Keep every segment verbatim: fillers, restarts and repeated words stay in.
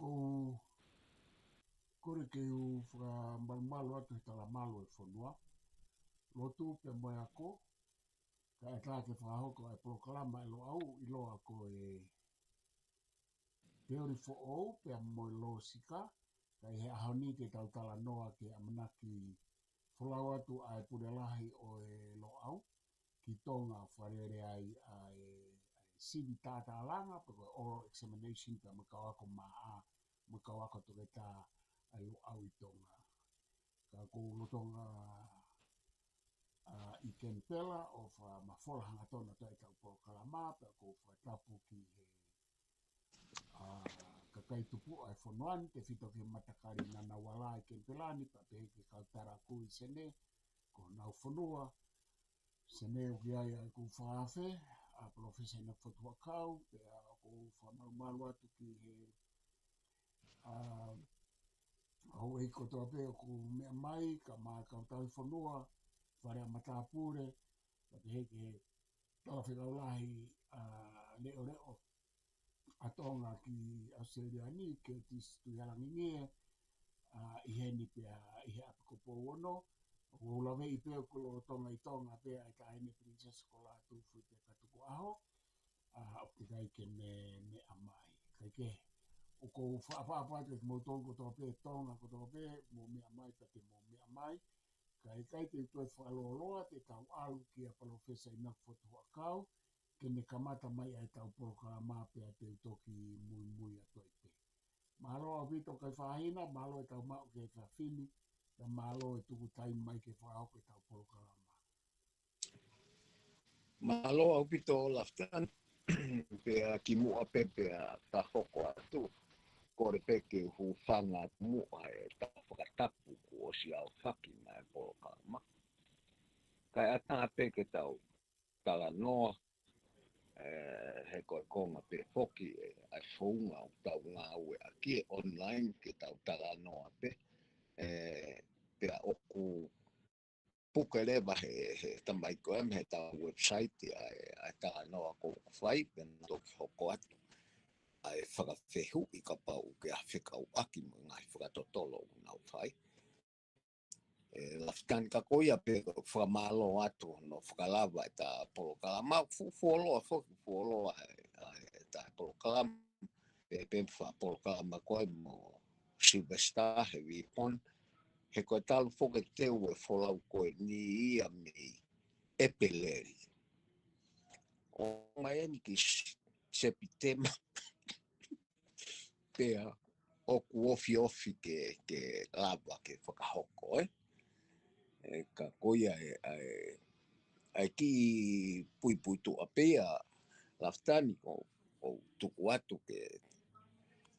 ʻOku ou kole ke u fakamalumalu atu he talamalu e fonua, lotu pea mo e ako, kae ʻatā ke fakahoko ʻa e polokalama ʻa e Loʻau, ʻiloa ko e Teoli Foʻou pea mo e Lōsika, ka ʻi he ʻaho ni te tau talanoa ki he ʻamanaki folau atu ʻa e Pule Lahi ʻo e Loʻau ki Tonga, fakalele ai ʻa e, ʻa e sivi tātālanga, pe ko e oral examination, pea mo e kau ako maʻa, mo e kau ako toketā ʻa e Loʻau ʻi Tonga. Ka ʻoku ou lolotonga ʻi Kenipela ʻo fakamafola hangatonu atu ʻetau polokalama, pea ʻoku ou fakatapu ki he ʻa, kakai tupuʻa e fonua ni, tefito ki he matakali Ngunnawal ʻi Kenipela ni, pea pehē ki he kau taraku ʻi Senē, ko honau fonua, Senē ʻoku ʻi ai ʻa ʻeku fakaafe, ʻa Palōfesa ʻInoke Fotu Huʻakau, pea ʻoku ou fakamalumalu atu ki he, ʻa, houʻeiki kotoa pē ʻoku meʻa mai, kae ʻumaʻā kau tauhi fonua, fale ʻa matāpule, pea pehē ki he talafekau lahi ʻa Leʻoleʻo ʻa Tonga ki ʻAositelēlia ni, Curtis Tuʻihalangingie, ʻa, ʻi heni pea ʻi he ʻapi ko Pou Ono. ʻOku ou laveʻi pē ʻoku lolotonga ʻi Tonga pē ʻa e Taʻahine Princess ko Lātūfuipeka Tukuʻaho, ʻa, ʻoku ʻikai ke ne meʻa mai. Kae kehe, ʻoku ou fakaʻapaʻapa atu kiate kimoutolu kotoa pē, Tonga kotoa pē, mou meʻa mai pea te mou meʻa mai. Kae ʻikai te u toe fakalōloa, te tau ʻalu kia Palōfesa ʻInoke Fotu Huʻakau, ke ne kamata mai ʻa ʻetau polokalama pea te u toki muimui atu ai pē. Mālō ʻaupito Kaifahina, mālō ʻetau maʻu ki he efiafi ni, pea mālō e tuku taimi mai ke fakahoko ʻetau polokalama. Mālō ʻaupito Lafitani, pea kimuʻa pē pea ta hoko atu, kole pē ke u hūfanga atu muʻa he ta fakatapu kuo ʻosi aofaki mai e polokalama. Kae ʻatā pē ke tau talanoa, ē, he ko e konga pē foki, ē, ʻa e founga ʻoku tau ngāueʻaki e online ke tau talanoa pē, ē, pea ʻoku puke leva he, he tamai ko ē mei heʻetau website ʻa e, ʻa e talanoa ʻoku fai, pea naʻa toki hoko atu ʻa e fakafehuʻi kapau ʻoku ke fekauʻaki mo e ngaahi fakatotolo ʻoku nau fai. Ē, Lafitani, ka ko ia pē ʻoku ou fakamālō atu hono fakalava ʻeta polokalama, fu-, fuoloa foki, fuoloa ʻa e, ʻa e, ʻeta polokalama, pea pē fakapolokalama ko ē mo Sylvester he weekend, he ko e talu foki e teu e folau ko eni ia mei ʻEpeleli. ʻO mai eni ki S-, Sepitema. Pea ʻoku ofiofi ke, ke lava ke fakahoko, ē. Ē, ka ko ia e, ʻa e, ʻa e kiʻi puipuituʻa pē ia Lafitani ʻoku, ʻoku tuku atu ke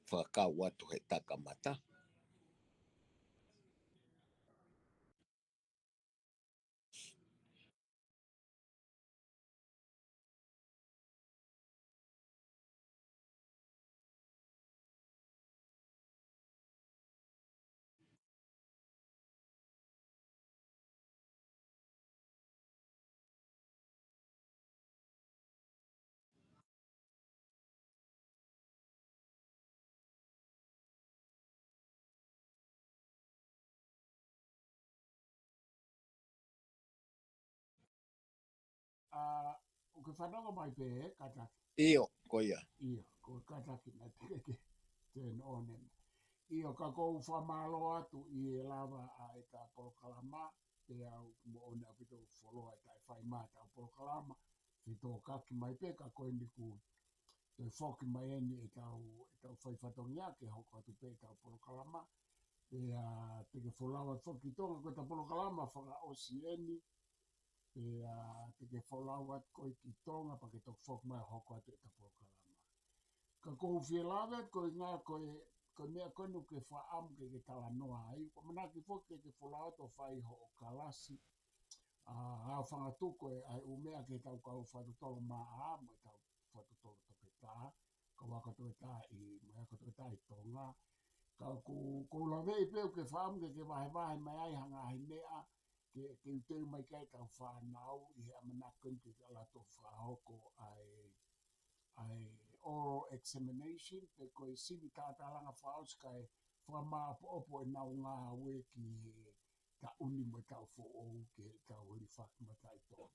fakakau atu he ta kamata. ʻA, ʻoku ke fanongo mai pē, ē, kātaki? ʻIo, ko ia. ʻIo, ko e kātaki naʻe teʻeki ke turn on eni. ʻIo, ka ʻoku ou fakamālō atu ʻi he lava ʻa ʻeta polokalama, pea ʻoku moʻoni ʻaupito ʻoku fuoloa ʻeta fai mai ʻeta polokalama, fetōkaki mai pē, ka ko eni kuo toe foki mai eni ʻetau, ʻetau fai fatongia ke hoko atu pē ʻetau polokalama. Pea te ke folau atu foki ki Tonga, ko ʻeta polokalama fakaʻosi eni. Pea te ke folau atu koe ki Tonga, pea ke toki foki mai ʻo hoko atu ʻeta polokalama. Ka ʻoku ou fie lave atu ko e ʻuhinga ko e, ko e meʻa ko eni ʻoku ke fakaʻamu ke ke talanoa ai. ʻOku ou ʻamanaki foki ke ke folau atu ʻo fai hoʻo kalasi. ʻA, ʻa fangatuku e, ʻa e ʻū meʻa ki heʻetau kau fakatotolo maʻa, mo ʻetau fakatotolo toketā, kau ako toketā ʻi, mo e ako toketā ʻi Tonga. Ka ʻoku, ʻoku ou laveʻi pē ʻoku ke fakaʻamu ke ke vahevahe mai ai ha ngaahi meʻa, ke, ke u teu mai ki ai ʻetau fānau ʻi he ʻamanaki ko eni ke ke ʻalu atu ʻo fakahoko ʻa e, ʻa e oral examination, pe ko e sivi talatalanga fakaʻosi kae fakamāʻopoʻopo ʻenau ngāue ki he taʻu ni mo e taʻu foʻou ki he taʻu hifaki mataʻi tolu.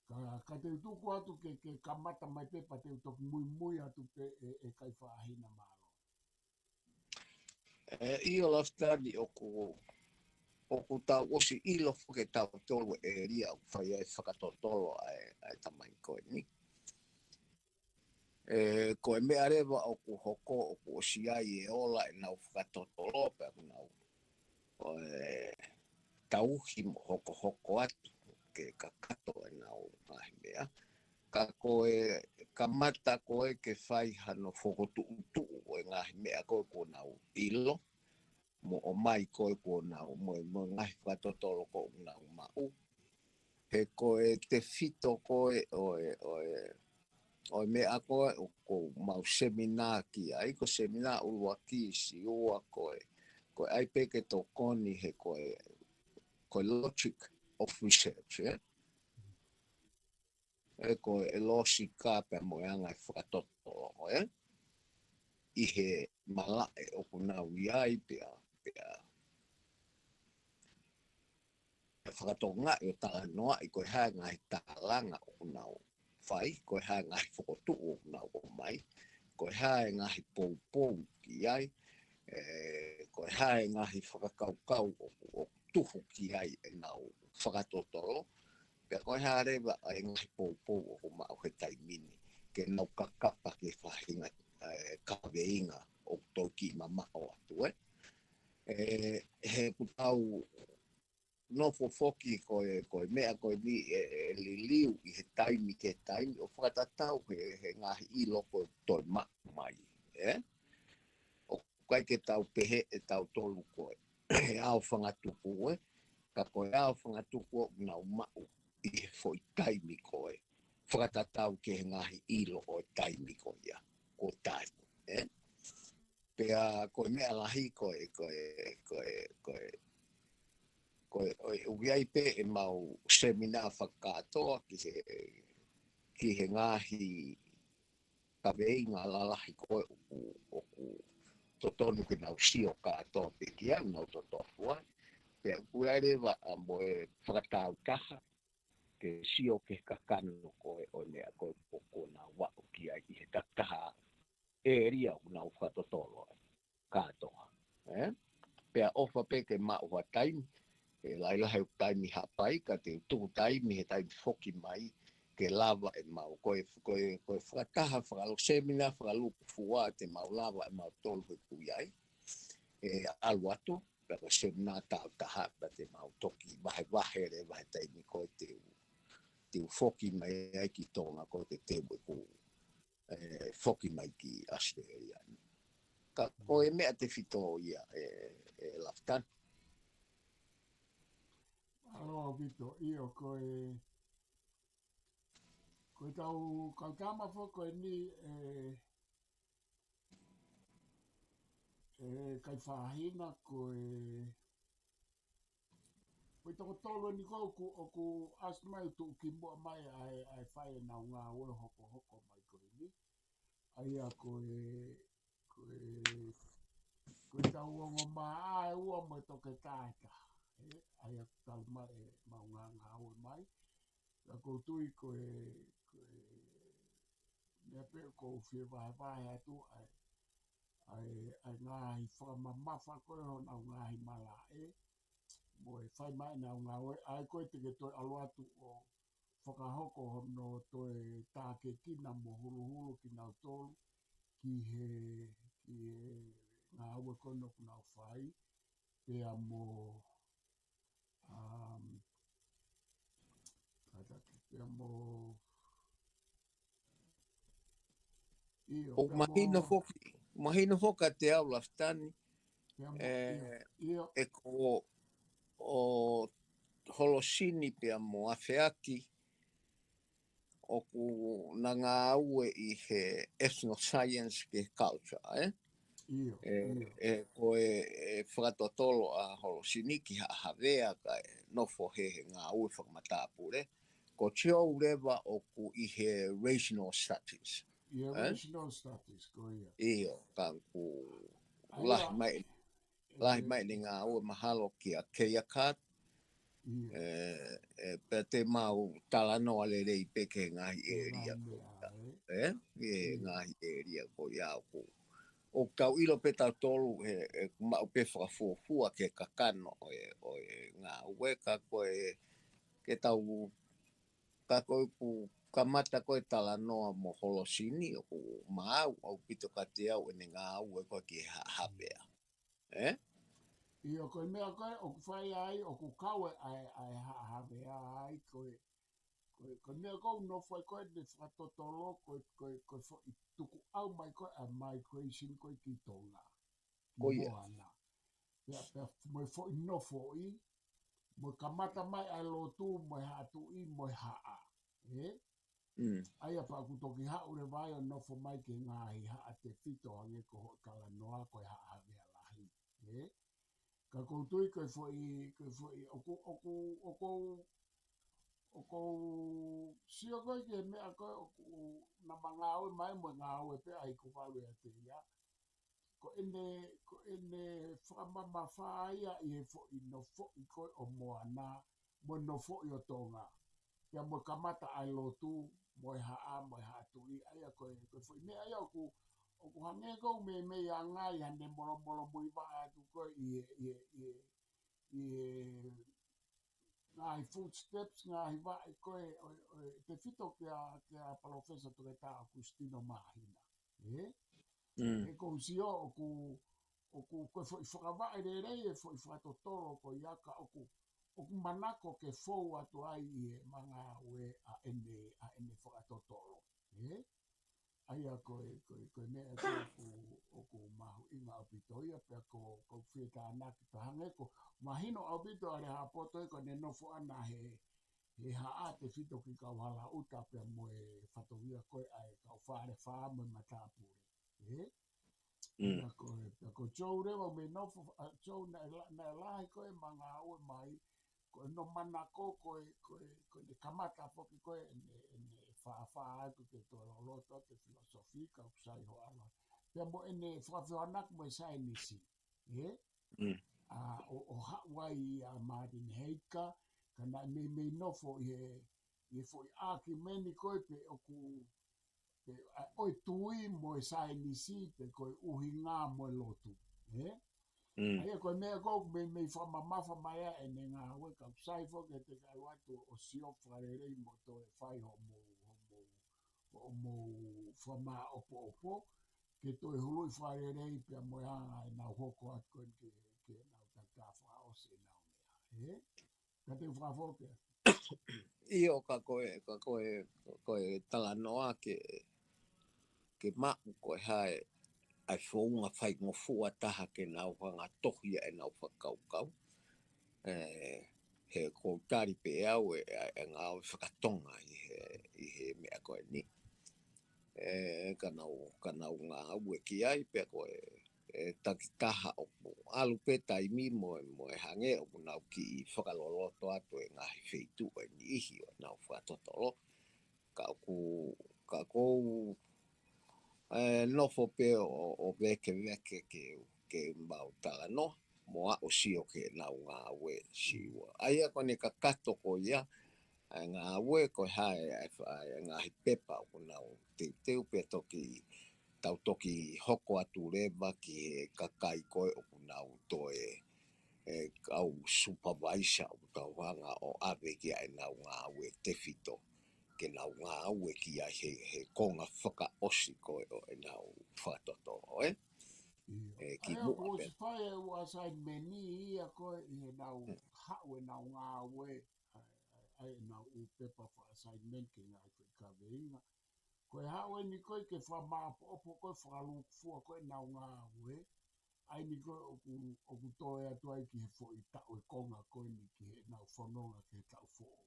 Ka, ka te u tuku atu ke, ke kamata mai pē pea te u toki muimui atu pē ʻe, ʻe Kaifahina, mālō. ʻE, ʻio Lafitani, ʻoku, ʻoku tau ʻosi ʻilo foki ʻe tautolu e ʻēlia ʻoku fai ai e fakatotolo ʻa e, ʻa e tamai ko eni. ʻE, ko e meʻa leva ʻoku hoko, ʻoku ʻosi ʻi ai e ola ʻenau fakatotolo pea ʻoku nau, ʻo e, tauhi mo hokohoko atu ke kakato ʻenau ngaahi meʻa. Ka ko e kamata ko ē ke fai hano fokotuʻutuʻu ʻo e ngaahi meʻa ko ē kuo nau ʻilo, mo ʻomai ko ē kuo nau, mo, mo e ngaahi fakatotolo kuo nau maʻu. He ko e tefito ko ē ʻo e, ʻo e, ʻo e meʻa ko ē ʻoku mau seminā ki ai, ko e seminā ʻuluaki, ʻuluaki ko e, ko e ʻai pē ke tokoni he ko e, ko e logic of research, ē? ʻE ko e lōsika pea mo e anga e fakatotolo, ē? ʻI he malaʻe ʻoku nau ʻi ai pea, pea, pea fakatokangaʻi ʻo talanoaʻi ko e hā e ngaahi tālanga ʻoku nau fai, ko e hā e ngaahi fokotuʻu ʻoku nau ʻomai, ko e hā e ngaahi poupou ki ai, ʻe, ko e hā e ngaahi fakakaukau ʻoku, ʻoku tuhu ki ai ʻenau fakatotolo, pea ko e hā leva ʻa e ngaahi poupou ʻoku maʻu he taimi ni, ke nau kakapa ki he faʻahinga, ʻe, kaveinga ʻoku toki mamaʻo atu, ē. ʻE, he ʻoku tau nofo foki ko e, ko e meʻa ko eni ʻe, ʻe liliu ʻi he taimi ki he taimi ʻo fakatatau he, he ngaahi ʻilo ko ē ʻoku toe maʻu mai, ē? ʻOku ʻikai ke tau pehē ʻe tautolu ko e, he ʻaofangatuku, ē? Ka ko e ʻaofangatuku ʻoku nau maʻu ʻi he foʻi taimi ko ē. Fakatatau ki he ngaahi ʻilo ʻo e taimi ko ia. Ko e taimi, ē? Pea ko e meʻa lahi ko e, ko e, ko e, ko e, ko e, ʻo e, ʻoku ʻi ai pē ʻemau seminā fakakātoa ki he, ki he ngaahi kaveinga lalahi ko ē ʻoku, ʻoku totonu ke nau sio kātoa pē ki ai, nau totofu ai. Pea ʻoku ʻi ai leva ʻa mo e fakatāutaha ke sio ki he kakano ko ē ʻo e meʻa ko ē ʻoku nau aʻu ki ai ʻi he takitaha ʻēlia ʻoku nau fakatotolo ai kātoa, ē? Pea ʻofa pē ke maʻu ha taimi, he lahilahi ʻeku taimi Haʻapai, ka te u tuku taimi he taimi foki mai, ke lava ʻemau, ko e, ko e, ko e fakataha, fakalo-, seminā fakalūkufua te mau lava ʻe mautolu he ʻoku ʻi ai, ʻe ʻalu atu, pea ko e seminā tāutaha, pea te mau toki vahevahe leva he taimi ko ē te u, te u foki mai ai ki Tonga ko ē te teu ʻeku ʻe, foki mai ki ʻAositelēlia ni. Ka ko e meʻa tefito ia ʻe, ʻe Lafitani. Mālō ʻaupito, ʻio ko e, ko e tau, kau tama foki ko eni ʻe, ʻe Kaifahina ko e, ko e toko tolu eni ko ē ʻoku, ʻoku ʻasi mai ʻo tuʻu kimuʻa mai ʻa e, ʻa e fai ʻenau ngāue hokohoko mai ko eni. ʻA ia ko e, ko e, ko e tau ongo mā ʻa e ua mo e toketā ʻe taha. ʻE, ʻa ia ʻoku talu mai ʻemau ngā-, ngāue mai. Ka ʻoku ou tui ko e, ko e, meʻa pē ʻoku ou fie vahevahe atu ʻa e, ʻa e, ʻa e ngaahi fakamamafa ko ē honau ngaahi malaʻe, mo e fai mai ʻenau ngāue, ʻa ia ko ē te ke toe ʻalu atu ʻo fakahoko hono toe tāketina mo huluhulu kinautolu ki he, ki he ngāue ko ē ʻoku nau fai, pea mo, um, kātaki, pea mo, ʻio, ʻOku mahino foki, mahino foki kiate au Lafitani, ʻe, ʻe ko ʻo Holosini pea mo Afeaki, ʻoku na ngāue ʻi he ethnoscience ki he culture, ē? ʻIo, ʻe, ʻio. ʻE, ko e, ʻe fakatotolo ʻa Holosini ki Haʻa Havea kae nofo he, he ngāue fakamatāpule. Ko Joe leva ʻoku ʻi he racial studies. ʻIo, ē? National Studies, ko ia. ʻIo, ka ʻoku lahi mai, lahi mai ʻene ngāue mahalo kia Keia Kat, ʻIo. ʻE, ʻe, pea te mau talanoa lelei pē ki he ngaahi ʻēlia ko ia. ʻE, ki he ngaahi ʻēlia ko ia ʻoku. ʻOku tau ʻilo pē tautolu he, ʻe maʻu pē fakafuofua ki he kakano ʻo e, ʻo e ngāue ka ko e, ke tau, ka ko e ʻoku kamata ko e talanoa mo Holosini ʻoku maau ʻaupito kiate au ʻene ngāue ko ē ki he haʻahavea. ʻE? ʻIo, ko e meʻa ko ē ʻoku fai ai, ʻoku kau ai ʻa e, ʻa e haʻahavea ai, ko e, ko e, ko e meʻa ko ē ʻoku nofo ai ko ē ʻene fakatotolo, ko e, ko e, ko e foʻi tukuʻau mai ko ē ʻa e migration ko ē ki Tonga. Ko ia. Moana. Pea, pea, mo e foʻi nofoʻi, mo e kamata mai ʻa e lotu, mo e haʻa tuʻi, mo e haʻa. ʻE? Mm. ʻA ia pea ʻoku toki haʻu leva ai ʻo nofo mai ki he ngaahi haʻa tefito hangē ko hoʻo talanoa ko e haʻahavea lahi. ʻE? Ka ʻoku ou tui ko e foʻi, ko e foʻi, ʻoku, ʻoku, ʻoku, ʻoku ou sio ko ē ki he meʻa ko ē ʻoku na ma ngāue mai mo e ngāue pē ʻa e Hikuvalu ʻiate ia. Ko ʻene, ko ʻene fakamamafa ia ʻi he foʻi nofoʻi ko ē ʻo Moana, mo e nofoʻi ʻo Tonga. Pea mo e kamata ʻa e lotu, mo e haʻa, mo e haʻa tuʻi, ʻa ia ko e, ko e foʻi meʻa ia ʻoku, ʻoku hangē ko e meimei anga ia ʻene molomolomuivaʻa atu ko ē ʻi he, ʻi he, ʻi he, ʻi he ngaahi footsteps, ngaahi vaʻe ko ē, ʻo, ʻo, tefito kia, kia Palōfesa Toketā ʻOkusitino Māhina. ʻE? Mm. ʻE ʻoku ou sio ʻoku, ʻoku, ko e foʻi fakavaʻe lelei e foʻi fakatotolo ko ia ka ʻoku, ʻoku manako ke fou atu ai ʻi he ma ngāue ʻa ʻene, ʻa ʻene fakatotolo. ʻE? ʻA ia ko e, ko e, ko e meʻa ko ē ʻoku, ʻoku mahuʻinga ʻaupito ia pea ko, ko e fie tānaki pē hangē ko, mahino ʻaupito ʻa Lehāpoto ē ko ʻene nofo ʻana he, he haʻa tefito ki Kauhalaʻuta pea mo e fatongia ko ē ʻa e kau Falefā mo e matāpule. ʻE? Mm. Pea ko e, pea ko Joe leva mei nofo, ʻa Joe naʻe la-, naʻe lahi ko ē ma ngāue mai, ko ʻene manako ko e, ko e, ko ʻene kamata foki ko ē ʻene, ʻene fāfā atu ke toe loloto atu e filosofika ʻoku sai hoʻo ʻalu. Pea mo ʻene fakafehoanaki mo e saienisi. ʻE? Mm. ʻA, ʻo, ʻo haʻu ai ʻa Martin Heidegger, ka naʻe meimei nofo ʻi he, ʻi he foʻi ʻākiumeni ko ē pe ʻoku, pe, ʻa, ʻo e tui mo e saienisi pe ko e ʻuhinga mo e lotu. ʻE? Mm. ʻA ia ko e meʻa ko ē ʻoku meimei fakamamafa mai ai ʻene ngāue ka ʻoku sai foki ke te kau atu ʻo sio fakalelei mo toe fai hoʻomou, hoʻomou, hoʻomou fakamāʻopoʻopo, ke toe huluʻi fakalelei pea mo e anga ʻenau hoko atu ko ē ke, ke nau tata fakaʻosi ʻenau meʻa. ʻE? Ka te u fakafoki. ʻIo ka ko e, ka ko e, ko e talanoa ke, ke maʻu ko e hā e, ʻa e founga faingofua taha ke nau hanga tohi ʻenau fakakaukau. ʻE, he ʻoku ou tali pē au e, e, e ngāue fakatonga ʻi he, ʻi he meʻa ko eni. ʻE, ka nau, ka nau ngāue ki ai pea ko e, e takitaha ʻoku ʻalu pē taimi mo e, mo e hangē ʻoku nau kiʻi fakaloloto atu e ngaahi feituʻu ʻe niʻihi ʻo ʻenau fakatotolo. Ka ʻoku, ka ʻoku ou, e, nofo pē ʻo, ʻo vekeveke ke, ke mau talanoa, mo aʻu ʻo sio ki heʻenau ngāue Siua. ʻA ia ko ʻene kakato ko ia, ʻa e ngāue ko e hā e, ʻa e, ʻa e ngaahi pepa ʻoku nau teuteu pea toki, tau toki hoko atu leva ki he kakai ko ē ʻoku nau toe, e, kau supervisor ʻoku tau hanga ʻo ʻave ki ai ʻenau ngāue tefito. Ke nau ngāue ki ai he, he konga fakaʻosi ko ē ʻo ʻenau fakatotolo, ʻe? ʻIo. ʻE, ki muʻa pē. ʻOsi fai e ʻū assignment ia ko ē ʻi heʻenau haʻu ʻenau ngāue, ʻa, ʻa, ʻa ʻenau ʻū pepa faka-assignment ki he ngaahi foʻi kaveinga. Ko e haʻu eni ko ē ke fakamāʻopoʻopo ko ē fakalūkufua ko ē ʻenau ngāue, ʻa eni ko ē ʻoku, ʻoku toe atu ai ki he foʻi taʻu e konga ko eni ki heʻenau fononga ki he taʻu foʻou.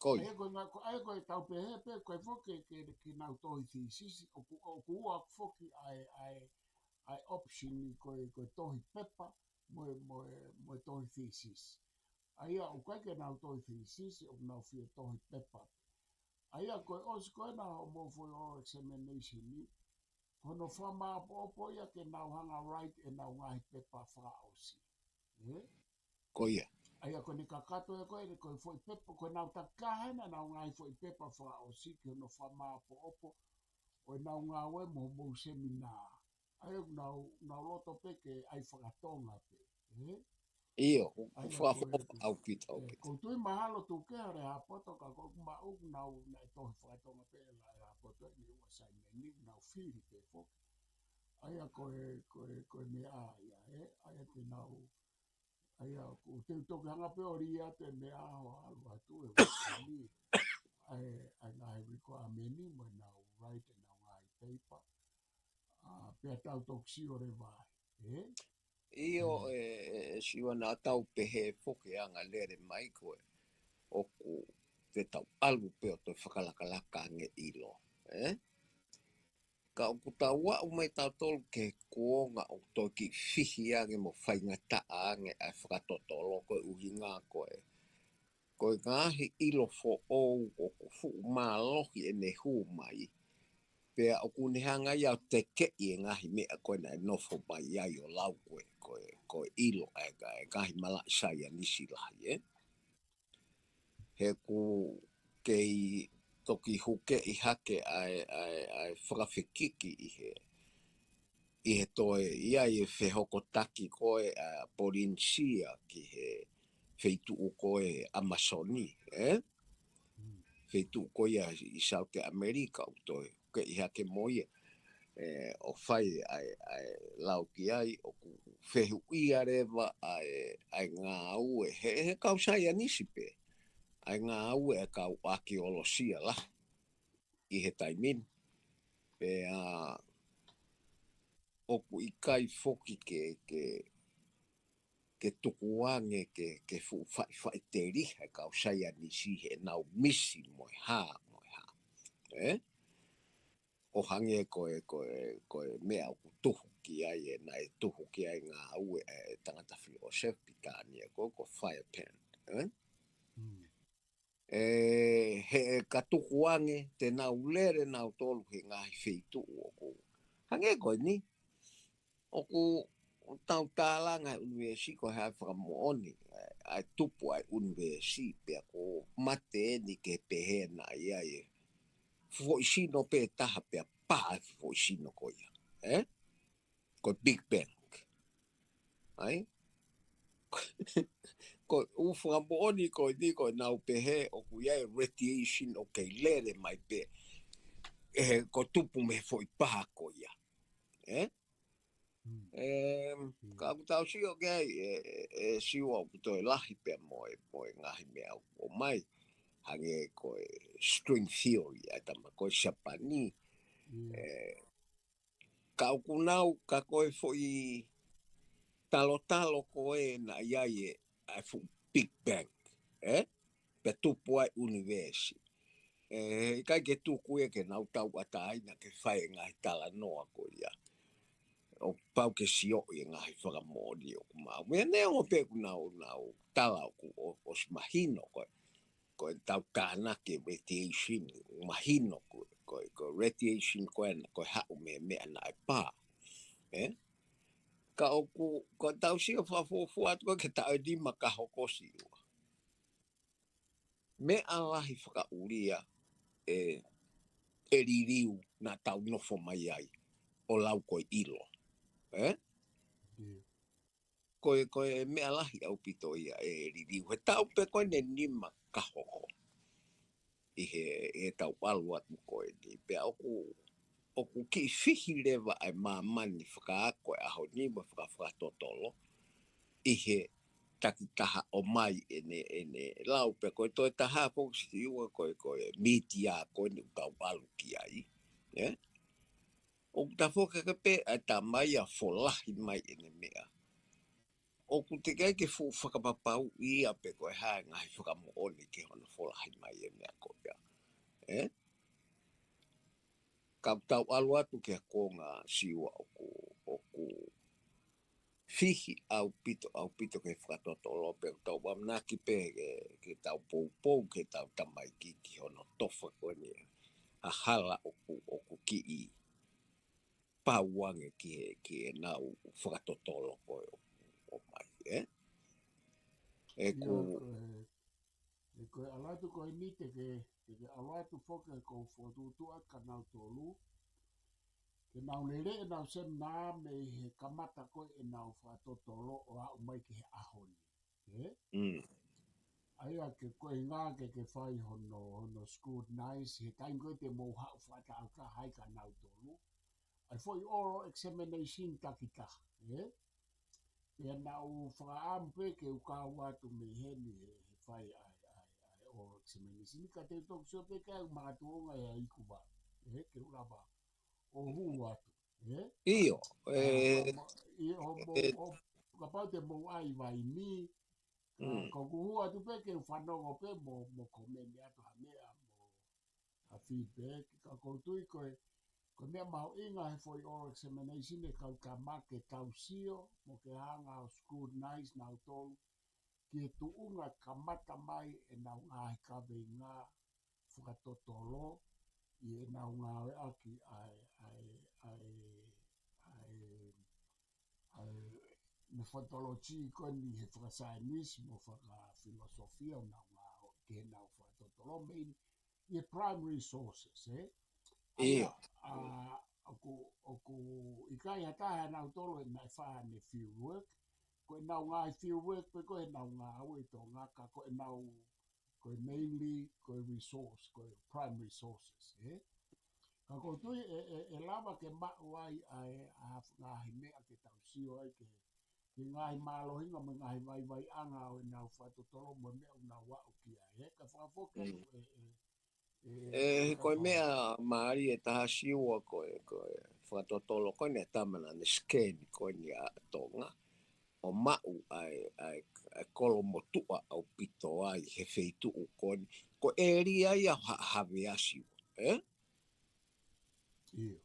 Ko ia. ʻA ia ko e ngā, ko, ʻa ia ko e tau pehē pē, ko e foki ke, ke, ke nau tohi thesis, ʻoku, ʻoku ua foki ʻa e, ʻa e, ʻa e option ko e, ko e tohi pepa, mo e, mo e, mo e tohi thesis. ʻA ia ʻoku ʻikai ke nau tohi thesis, ʻoku nau fie tohi pepa. ʻA ia ko e ʻosi ko ē naʻa mou foʻi ʻo examination ni, ko hono fakamāʻopoʻopo ia ke nau hanga write ʻenau ngaahi pepa fakaʻosi. Ē? Ko ia. ʻA ia ko ʻene kakato ē ko ē, ko e foʻi pepa, ko ʻenau takitaha ʻenau ngaahi foʻi pepa fakaʻosi ki hono fakamāʻopoʻopo ʻo ʻenau ngāue mo hoʻomou seminā. ʻA ia ʻoku nau, nau loto pē ke ʻai fakatonga pē. Ē? ʻIo, ʻoku fakafoʻou ʻaupito, ʻaupito. Ko u tui mahalo tuku ke ʻalu ʻa Hapoto ka ko ʻeku maʻu ʻoku nau naʻe tohi fakatonga pē ʻe Hapoto ʻene ua saimeni, nau fili pē foki. ʻA ia ko e, ko e, ko e meʻa ia, ē? ʻA ia te nau, ʻa ia ko u teu toki hanga pē ʻo lī atu e meʻa ʻo ʻalu atu e ua saimeni. ʻA e, ʻa e ngaahi requirement ni mo ʻenau write ʻenau ngaahi paper. ʻA, pea tau toki sio leva ai. Ē? ʻIo, ʻe, ʻe, ʻe Siua, naʻa tau pehē foki anga lele mai ko ē ʻoku te tau ʻalu pē ʻo toe fakalakalaka ange ʻilo. Ē? Ka ʻoku tau aʻu mai tautolu ki he kuonga ʻoku toe kiʻi fihi ange mo faingataʻa ange ʻa e fakatotolo ko e ʻuhinga ko ē ko e ngaahi ʻilo foʻou ʻoku fuʻu mālohi ʻene hū mai. Pea ʻoku ne hanga ia ʻo tekeʻi e ngaahi meʻa ko ē naʻe nofo mai ai ʻo lau ko ē, ko e, ko e ʻilo ʻa e, ʻa e ngaahi malaʻe saienisi lahi, ē. He ʻoku kei toki hukeʻi hake ʻa e, ʻa e, ʻa e fakafekiki ʻi he, ʻi he toe, ʻi ai e fehokotaki ko ē ʻa Polinisia ki he feituʻu ko ē ʻAmasoni, ē? Feituʻu ko ia ʻi South America ʻoku toe hukeʻi hake mo ia, ē, ʻo fai ʻa e, ʻa e lau ki ai ʻoku fehuʻia leva ʻa e, ʻa e ngāue, he, he kau saienisi pē, ʻa e ngāue ʻa e kau ʻākeolosia lahi ʻi he taimi ni. Pea ʻoku ʻikai foki ke, ke, ke tukuange ke, ke fuʻu faʻifaʻiteliha e kau saienisi heʻenau misi mo e hā, mo e hā. Ē? ʻO hangē ko e, ko e, ko e meʻa ʻoku tuhu ki ai, ē, naʻe tuhu ki ai ngāue ʻa e tangata filōsefa Pitania ko, ko Firepan. Ē? ʻE, he ka tukuange te nau lele nautolu he ngaahi feituʻu ʻoku hangē ko eni. ʻOku tau tālanga he ʻunivēsi ko e hā e fakamoʻoni, ʻa e, ʻa e tupu ʻa e ʻunivēsi pea ko e mate eni ke pehē naʻe ʻi ai e foʻi sino pē taha pea pā e foʻi sino ko ia. Ē? Ko e Big Bang. ʻAi? Ko e ʻū fakamoʻoni ko eni ko ʻenau pehē ʻoku ʻi ai e radiation ʻoku kei lele mai pē. ʻE, ko e tupu mei he foʻi pā ko ia. Ē? Ē, ka ʻoku tau sio ki ai, ē, ē, ē, Siua ʻoku toe lahi pea mo e, mo e ngaahi meʻa ʻoku ʻomai. Hangē ko e string theory ʻa e tama ko ē Siapani. Ē, ka ʻoku nau, ka ko e foʻi talotalo ko ē naʻe ʻi ai e, ʻa e fuʻu Big Bang, ē? Pea tupu ai ʻunivēsi. Ē, ʻikai ke tuku ia ke nau tauʻatāina ke fai e ngaahi talanoa ko ia. ʻOku pau ke sioʻi e ngaahi fakamoʻoni ʻoku maʻu. Meʻa neongo pē ʻoku nau, nau tala ʻoku ʻo, ʻosi mahino ko e, ko e tau tānaki e radiation, mahino ko, ko, ko e radiation ko ē, ko e haʻu mei he meʻa naʻe pā. Ē? Ka ʻoku, ko e tau sio fakafuofua atu ko ē ki he taʻu ʻe nima ka hoko Siua. Meʻa lahi fakaʻulia ʻe, ʻe liliu naʻa tau nofo mai ai ʻo lau ko e ʻilo. Ē? Ko e, ko e meʻa lahi ʻaupito ia ʻe liliu. He taʻu pē ko eni ʻe nima ka hoko. ʻI he, he tau ʻalu atu ko eni. Pea ʻoku, ʻoku kiʻi fihi leva ʻa e māmani fakaako e ʻaho ni mo e fakafakatotolo. ʻI he takitaha ʻomai ʻene, ʻene lau pē ko e toe taha foki Siua ko e, ko e mītia ko eni ʻoku tau ʻalu ki ai. Ē? ʻOku tafoki hake pē ʻa e tamai ʻa folahi mai ʻene meʻa. ʻOku teʻeki ai ke fuʻu fakapapauʻi ia pe ko e hā e ngaahi fakamoʻoni ki hono folahi mai e meʻa ko ia. Ē? Ka ʻoku tau ʻalu atu ki he konga Siua ʻoku, ʻoku, fihi ʻaupito, ʻaupito ke fakatotolo pē, tau ʻamanaki pē ke, ke tau poupou, ke tau tamaiki ki hono tofa ko eni. ʻA e hala ʻoku, ʻoku kiʻi pau ange ki he, ki heʻenau fakatotolo ko ē ʻoku ʻomai, ē? ʻE ʻIo, ku ko e, ʻe ko e ʻalu atu ko eni te ke, te ke ʻalu atu foki ko e fokotuʻutuʻu atu kia nautolu. Ke nau lele ʻenau seminā mei he kamata ko ē ʻenau fakatotolo ʻo aʻu mai ki he ʻaho ni. Ē? Mm. ʻA ia ke ko e ʻuhinga ke ke fai hono, hono scrutinize, he taimi ko ē te mou haʻu fakataha ai kia nautolu. ʻA e foʻi oral examination takitaha, ē? Pea naʻa ku fakaʻamu pē ke u kau atu mei heni he, he fai ʻa e, ʻa e, ʻa e oral examination. Ka te u toki sio pē ke u makatuʻunga ʻi he iku vā, ē? Ke u lava ʻo hū atu, ē? ʻIo, ʻA, ē, ma, ma, ʻi hoʻomou, ʻe, ʻo, kapau te mou ʻai vaini, ka, mm, ka ʻoku hū atu pē ke u fanongo pē mo, mo komeni atu ha meʻa mo ha feedback, ka ʻoku ou tui ko e, ko e meʻa mahuʻinga he foʻi oral examination ʻe kau ka make tau sio, mo ke hanga ʻo scrutinize nautolu, ki he tuʻunga kamata mai ʻenau ngaahi kaveinga fakatotolo, ʻi heʻenau ngāueʻaki ʻa e, ʻa e, ʻa e, ʻa e, ʻa e methodology ko eni he fakasaienisi mo fakafilosofia ʻo nau ngāue ke nau fakatotolo mei he primary sources, ē? ʻA ia, ʻio, ʻa, ʻoku, ʻoku ʻikai ha taha ʻia nautolu ʻe naʻe fai haʻane field work, ko ʻenau ngaahi field work pē ko ē ʻenau ngāue ʻi Tonga, ka ko ʻenau ko e mainly, ko e resource, ko e primary sources, ē? Ka ʻoku ou tui ʻe, ʻe, ʻe lava ke maʻu ai ʻa e, ʻa e ngaahi meʻa ke tau sio ai ke, ke ngaahi mālohinga mo e ngaahi vaivaiʻanga ʻo ʻenau fakatotolo mo e meʻa ʻoku nau aʻu ki ai, ē? Ka fakafoki atu, mm, ē, ē, ē, ʻE, he ka ko e fai. Meʻa mālie ʻe taha Siua ko e, ko e fakatotolo ko eni ʻa e tama naʻa ne scan ko eni ʻa Tonga. ʻO maʻu ʻa e, ʻa e, ʻa e kolo motuʻa ʻaupito ai he feituʻu ko eni. Ko e ʻēlia ia ha-, Havea Siua, ē? ʻIo.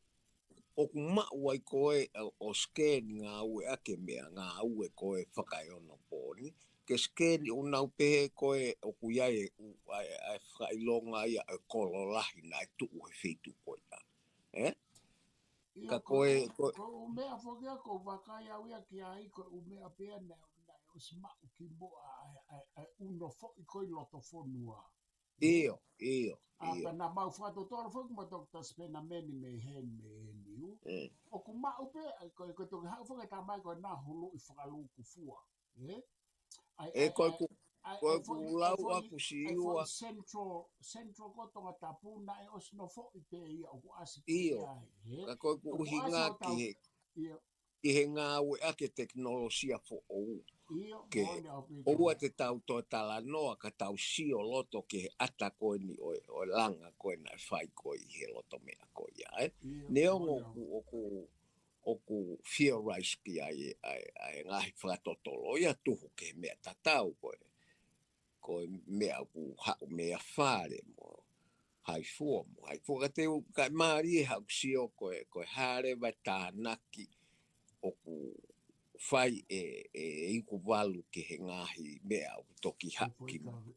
ʻOku maʻu ai ko ē ʻo, ʻo scan ngāueʻaki e meʻa ngāue ko ē fakaeonopōni. Ke scan ʻo nau pehē ko ē ʻoku ʻi ai e ʻū, ʻa e, ʻa e fakaʻilonga ia ʻa e kolo lahi naʻe tuʻu he feituʻu ko ia. Ē? ʻIo, ka ko, ko e, ko, ko e ʻū meʻa foki ia ʻoku ou vakai au ia ki ai, ko e ʻū meʻa pē ia naʻe, naʻe ʻosi maʻu kimuʻa ʻa e, ʻa e, ʻa e ʻū nofoʻi ko ē ʻi loto fonua. ʻIo, ʻio, ʻA, ʻio. Pea naʻa mau fakatotolo foki mo Doctor Spencer Manning mei heni, mei heni ʻū. Mm. ʻOku maʻu pē, ʻa, ko e, ko e toki haʻu foki e tamai ko ē naʻe huluʻi fakalūkufua. Ē? ʻA e, ʻe, ʻa e, ko e ʻa e, ku, ʻa e, ko e ʻa e ku foʻi, ʻa e lau foʻi, aku ʻa e foʻi Siua. Central, Central ko Tongatapu naʻe ʻosi nofoʻi pē ia ʻoku ʻasi pē ʻIo. Ia ai, ē? Ka ko e ku ʻOku ʻuhinga ʻasi ʻo ki tau, he, ʻio. ki he ngāueʻaki e tekinolosia foʻou. ʻIo, ke moʻoni ʻaupito ʻoua ia. Te tau toe talanoa, ka tau sio loto ki he ʻata ko eni ʻo e, ʻo e langa ko ē naʻe fai ko ē ʻi he loto meʻa ko ia, ē? ʻIo, Neongo moʻoni ʻoku, ʻaupito. ʻOku ʻoku theorize ki ai ʻa e, ʻa e ngaahi fakatotolo ia tuhu ki he meʻa tatau ko e, ko e meʻa ʻoku haʻu mei a fale mo hai fua mo hai fua ka te u, ka mālie haʻaku sio ko e, ko e hā leva e tānaki ʻoku fai ʻe, ʻe, ʻe iku valu ki he ngaahi meʻa ʻoku toki haʻu ki mui.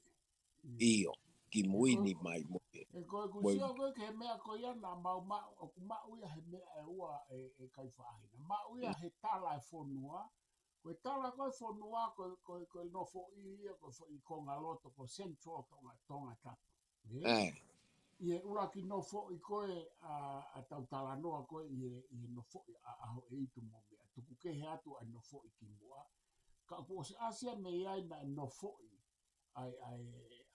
ʻIo, ki mui ni mai mo e. ʻE ko e ku sio ko ē ki he meʻa ko ia naʻa mau maʻu, ʻoku maʻu ia he meʻa ʻe ua ʻe, ʻe kai faʻahina. Maʻu ia he tala e fonua, ko e tala ko e fonua, ko, ko, ko e nofoʻi ia, ko e foʻi konga loto, ko Central Tonga, Tongatapu. Ē? ʻI he ʻuluaki nofoʻi ko ē ʻa, ʻa tau talanoa ko ē ʻi he, ʻi he nofoʻi ʻa, ʻa ʻAhoʻeitu mo meʻa. Tuku kehe atu ʻa e nofoʻi kimuʻa. Ka ʻoku ʻosi ʻasi ia mei ai naʻe nofoʻi ʻa e, ʻa e,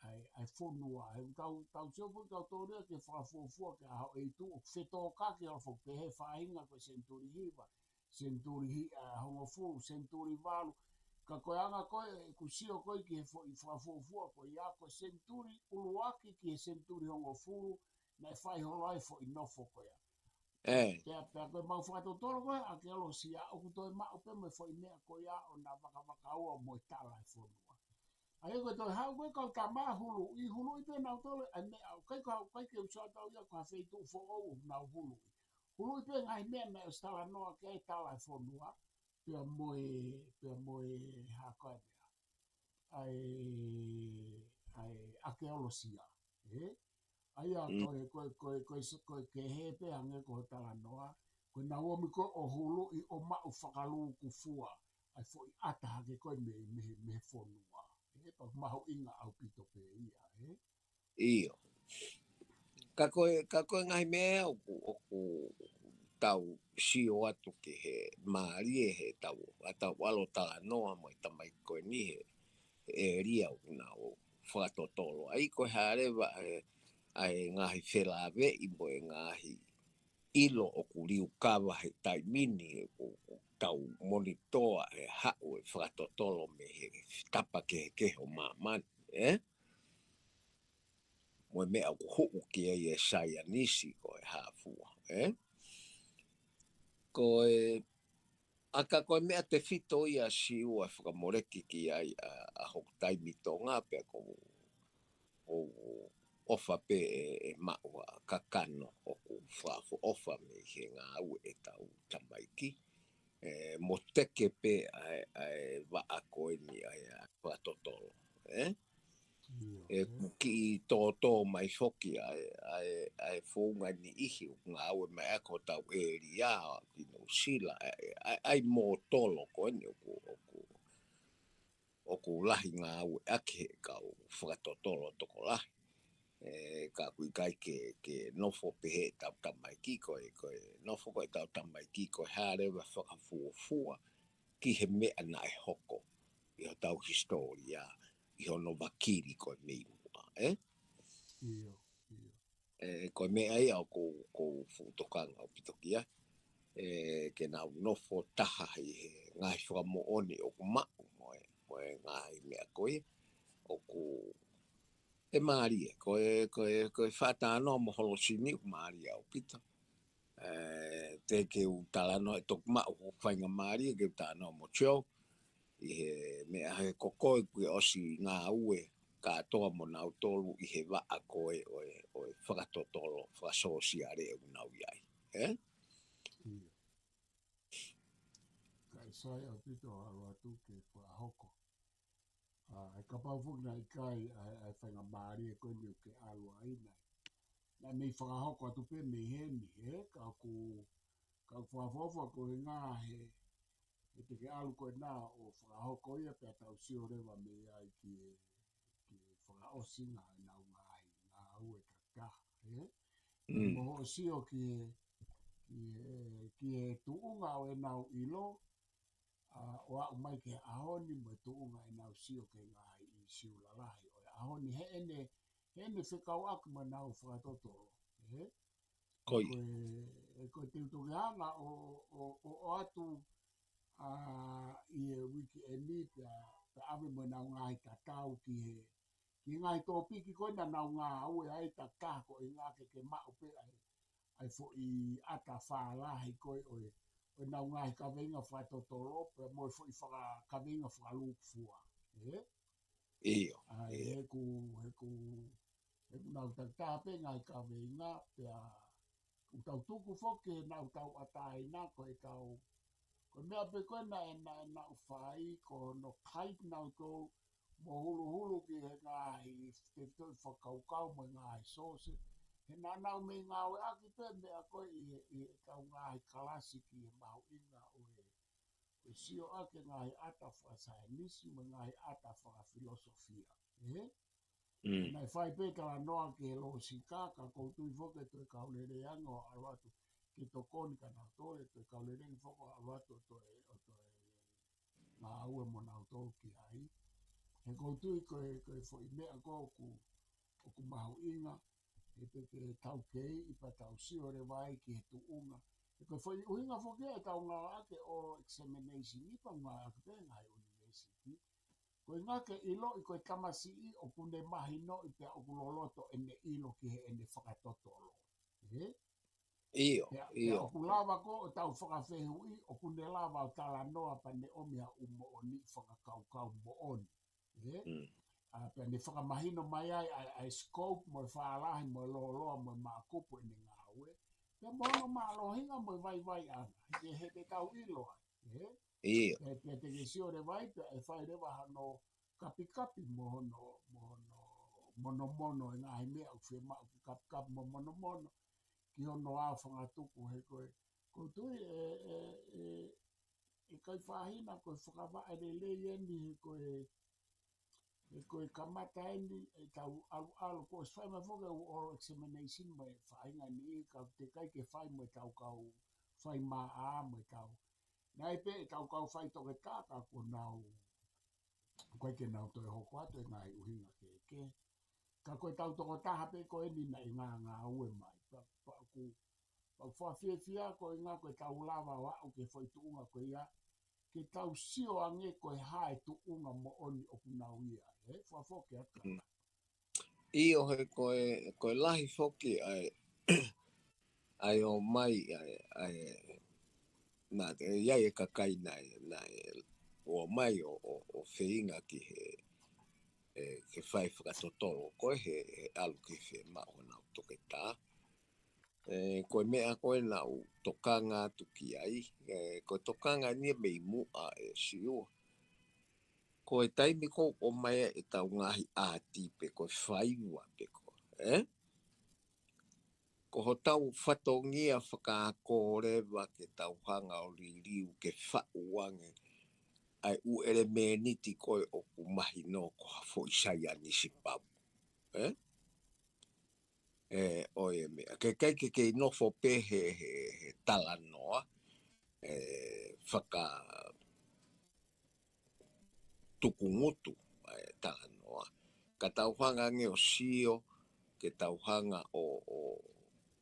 ʻa e, ʻa e fonua. He tau, tau sio foki tau tōlia ke fakafuofua ki ʻAhoʻeitu ʻo fetōkaki ʻo foki pehē faʻahinga ko e senituli hiva, senituli hi-, ʻa, hongofulu, senituli valu. Ka ko e anga ko ē, ʻeku sio ko ē ki he foʻi fakafuofua ko ia ko e senituli ʻuluaki ki he senituli hongofulu, naʻe fai holo ai foʻi nofo ko ia. Ē. Pea, pea ko e mau fakatotolo ko ē ʻa e ʻekeolosia ʻoku toe maʻu pē mo e foʻi meʻa ko ia ʻo na vakavakaua mo e tala e fonua. ʻA ia ko e toe haʻu ko ē kau tama huluʻi, huluʻi pē nautolu ʻa e meʻa, ʻoku ʻikai ko, ʻikai ke u sio atu au ia ko ha feituʻu foʻou ʻoku nau huluʻi. Huluʻi pē ngaahi meʻa naʻe ʻosi talanoa ki ai e tala e fonua. pea mo e, pea mo e hā ko ē meʻa. ʻA e, ʻa e ʻakeolosia, ē? ʻA ia ko e, ko e, ko e, ko e, ko e kehe pē hangē ko e talanoa, ko e nau ōmi ko ē ʻo huluʻi ʻo maʻu fakalūkufua ʻa e foʻi ʻata hake ko ē mei, mei, mei he fonua. Ē, pea mahuʻinga ʻaupito pē ia, ē? ʻIo. Ka ko e, ka ko e ngaahi meʻa ʻoku, ʻoku tau sio atu ki he mālie he tau, ʻa tau ʻalu ʻo talanoa mo e tamaiki ko eni he, he ʻēlia ʻoku nau fakatotolo ai, ko e hā leva ʻa e, ʻa e ngaahi felāveʻi mo e ngaahi ʻilo ʻoku liukava he taimi ni ʻoku, ʻoku tau monitoa he haʻu e fakatotolo mei he tapa kehekehe ʻo māmani, ē? Mo e meʻa ʻoku huʻu ki ai e saienisi ko e hā fua, ē? Ko e, ʻa ka ko e meʻa tefito ia Siua fakamoleki ki ai ʻa, ʻa hoku taimi Tonga pea ko ʻoku ʻofa pē ʻe, ʻe maʻu ʻa kakano ʻoku fakaʻofoʻofa mei he ngāue ʻetau tamaiki. ʻE, mo teke pē ʻa e, ʻa e vaʻa ko eni ʻa e, ʻa e fakatotolo, ē? ʻIo, ʻE, ē? Kuo kiʻi tōtō mai foki ʻa e, ʻa e, ʻa e founga niʻihi ʻoku ngāue mai ʻa ko hotau ʻēlia ʻo ki Nuʻusila, ʻa e, ʻa e, ʻa e mōtolo ko eni ʻoku, ʻoku, ʻoku lahi ngāueʻaki he kau fakatotolo tokolahi. ʻE, ka ʻoku ʻikai ke, ke nofo pehē ʻetau tamaiki ko e, ko e nofo ko ē ʻetau tamaiki ko e hā leva fakafuofua ki he meʻa naʻe hoko ʻi hotau hisitōlia, ʻi hono vakili ko ē mei muʻa, ē? ʻIo, ʻio. ʻE, ko e meʻa ia ʻoku ou, ʻoku ou fuʻu tokanga ʻaupito ki ai. ʻE, ke nau nofo taha ʻi he ngaahi fakamoʻoni ʻoku maʻu mo e, mo e ngaahi meʻa ko ia. ʻOku, ʻe mālie, ko e, ko e, ko e fakatalanoa mo Holosini ʻoku mālie ʻaupito. ʻE, te ke u talanoa ʻe toki maʻu hoʻo faingamālie ke u talanoa mo Joe. ʻI he meʻa he ko koe kuo ʻosi ngāue kātoa mo nautolu ʻi he vaʻa ko ē ʻo e, ʻo e fakatotolo, fakasōsiale ʻoku nau ʻi ai. Ē? ʻIo. Kae sai ʻaupito ʻalu atu ke fakahoko. ʻA, ʻe kapau foki naʻe ʻikai, ʻa, ʻa e faingamālie ko eni ʻoku ke ʻalu ai naʻe. Naʻe mei fakahoko atu pē mei heni, ē? Ka ʻoku, ka ʻoku fakaʻofoʻofa ko e ngaahi he, he te ke ʻalu ko ena ʻo fakahoko ia pea tau sio leva mei ai ki he, ki he fakaʻosinga ʻenau ngaahi ngāue takitaha, ē? Mm. Mo hoʻo sio ki he, ki he, ki he tuʻunga ʻo ʻenau ʻilo, ʻa, ʻo aʻu mai ki he ʻaho ni mo e tuʻunga ʻenau sio ki he ngaahi ʻīsiu lalahi ʻo e ʻaho ni heʻene, heʻene fekauʻaki mo ʻenau fakatotolo, ē? Ko ia. Ko e, ʻe ko e te u toki hanga ʻo, ʻo, ʻo, ʻo ʻoatu, ʻa, ʻi he uike eni pea, pea ʻave mo ʻenau ngaahi tatau ki he, ki he ngaahi tōpiki ko ē naʻa nau ngāue ai takitaha ko e ngaahi ke, ke maʻu pē ai, ʻa e foʻi ʻata fālahi ko ē ʻo e, ʻo ʻenau ngaahi kaveinga fakatotolo, pea mo e foʻi faka-, kaveinga fakalūkufua. Ē? ʻIo, ʻA, ʻio. He ʻoku, he ʻoku, he ʻoku nau takitaha pē ngaahi kaveinga, pea ʻoku tau tuku foki ʻenau tauʻatāina ko e kau, ko e meʻa pē ko ē naʻe, naʻe, naʻe nau fai, ko hono kai nautolu mo huluhulu ki he ngaahi tefitoʻi fakakaukau mo e ngaahi sōsaieti. He naʻa nau mei ngāueʻaki pē meʻa ko ē ʻi he, ʻi he kau ngaahi kalasi ki he mahuʻinga ʻo e, ʻo e sioʻaki e ngaahi ʻata fakasaienisi mo e ngaahi ʻata fakafilosofia. Ē? Mm. Naʻe fai pē talanoa ki he lōsika, ka ʻoku ou tui foki ʻe toe kau lelei ange ʻo ʻalu atu ke tokoni kia nautolu, ʻe toe kau lelei foki ʻo ʻalu atu ʻo toe, ʻo toe ngāue mo nautolu ki ai. He ʻoku ou tui ko e, ko e foʻi meʻa ko ē ʻoku, ʻoku mahuʻinga, he te ke taukei ʻi pea tau sio leva ai ki he tuʻunga. He ko e foʻi ʻuhinga foki ʻetau ngāueʻaki e oral examination ʻi pea ngāueʻaki pē ngaahi university. Ko e ʻuhinga ke ʻiloʻi ko e tamasiʻi ʻoku ne mahinoʻi pea ʻoku loloto ʻene ʻilo ki heʻene fakatotolo. Ē? ʻIo, pea, pea ʻio. ʻOku lava ko ē ʻo tau fakafehuʻi, ʻoku ne lava ʻo talanoa pea ne ʻomi ha ʻū moʻoni fakakaukau moʻoni. Ē? Mm. ʻA, pea ne fakamahino mai ai, ʻa, ʻa e scope mo e fālahi mo e lōloa mo e mākupu ʻene ngāue. Pea mo hono mālohinga mo e vaivaiʻanga. He, he te tau ʻilo ai. Ē? ʻIo. Pea, pea te ke sio leva ai, pea ʻe fai leva hano kapikapi mo hono, mo hono, monomono e ngaahi meʻa ʻoku fiemaʻu ke kapikapi mo monomono ki hono ʻā fangatuku he ko e. Ko e tui e, e, e, e kai fahina ko e fakavaʻe lelei eni he ko e, he ko e kamata eni e tau ʻalu ʻalu ko e fai mai foki e oral examination mai faʻahinga ni ka te kai ke fai mai tau kau fai maʻa mai tau. Naʻe pē e tau kau fai toke taka ko nau, ko e ke nau toe hoko atu e ngaahi ʻuhinga ke ke. Ka ko e tau tokotaha pē ko eni naʻe ngā ngā ue mai. Pa, pa ku, pa ku fafiefia ko e ngā ko e tau lava o aʻu ke fai tuʻunga ko ia. Ke tau sio ange ko e hā e tuʻunga moʻoni ʻoku nau ia. E, fafoke atu. Mm. ʻIo he ko e, ko e lahi foki ai, ai o mai, ai, ai, na, e, ia e kakai na, na, e, o mai o, o, o feinga ki he, e, ke fai fakatotolo ko e he, he ʻalu ki he maʻo nau toke tā. E, ko e meʻa ko e nau tokanga atu ki ai, e, ko e tokanga ni e mei muʻa e siua. Ko e taimi ko o mai e tau ngaahi ʻāti pe ko e faiva pe ko, e? Ko ho tau fatongia fakaako leva ke tau hanga o liliu ke faʻu ange ai ʻu ʻelemēniti ko e ʻoku mahino ko ha foʻi saianisi pau. E? E, ʻo e meʻa. Ke kai ke kei nofo pē he, he, he talanoa, e, faka tukungutu, e, talanoa. Ka tau hanga ange o sio, ke tau hanga o, o,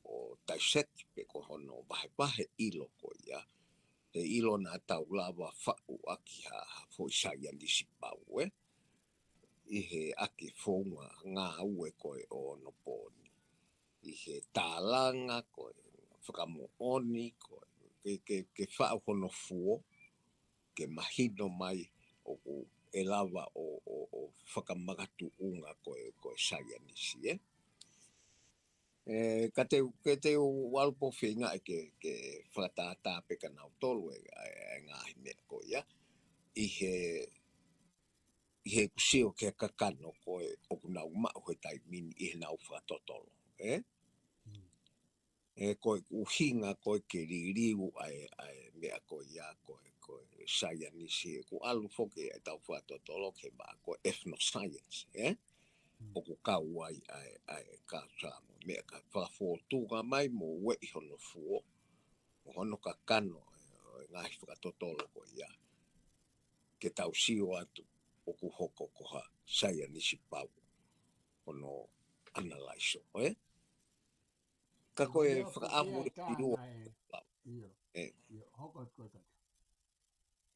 o dissect pe ko hono vahevahe ʻilo ko ia. He ʻilo na tau lava faʻu ʻaki ha, ha foʻi saianisi pau, e? ʻI he ʻaki founga ngāue ko e ʻo ono pōni. ʻI he tālanga ko e fakamoʻoni ko e ke, ke, ke faʻu hono fuo, ke mahino mai ʻoku ʻe lava o, o, o fakamakatuʻunga ko e, ko e saianisi, e? E, ka te, ke te u ʻalu pō feinga e ke, ke fakatātā pē ka nau tolu e, e, e ngaahi meʻa ko ia. ʻI he, ʻi he kusio ke kakano ko e ʻoku nau maʻu he taimi ni ʻi he nau fakatotolo, e? Mm. E ko e ʻuhinga ko e ke liliu ai, ai meʻa ko ia ko e, ko e saianisi, e ku ʻalu foki e tau fakatotolo ke maʻa ko e ethnoscience, e? Mm. ʻOku kau ai, ai, ai ka sa mo meʻa ka fakafōtunga mai mo ueʻi hono fuo, mo hono kakano, e, e ngaahi fakatotolo ko ia. Ke tau sio atu, ʻoku hoko ko ha saianisi pau, hono analyze, e? Ka ko e fakaʻamu e ʻilo. ʻIo, ʻio, hoko atu ko e kata.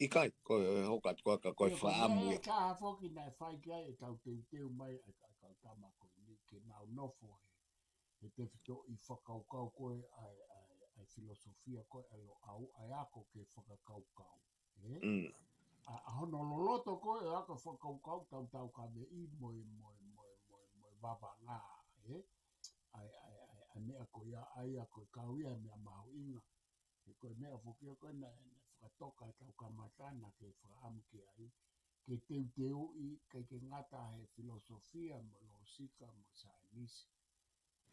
ʻIkai, ko e hoko atu ko e ka ko e fakaʻamu e. Ka foki naʻe fai ki ai e tau teuteu mai e ka, ka tama ko ni ke nau nofo he, he tefitoʻi fakakaukau ko e ai, ai, ai filosofia ko e alo au, ai ako ke fakakaukau. E? Mm. A, a hono loloto ko e ako fakakaukau tau tau ka me i mo e, mo e, mo e, mo e, mo e vavanga, e? Ai, ai, ai, ai meʻa ko ia, ai ako e kau ia e meʻa mahuʻinga. He ko e meʻa foki ko e na, na fakatoka e tau kamata na ke fakaʻamu ki ai. Ke teuteuʻi, ke ke ngata he filosofia, mo losika, mo sainisi.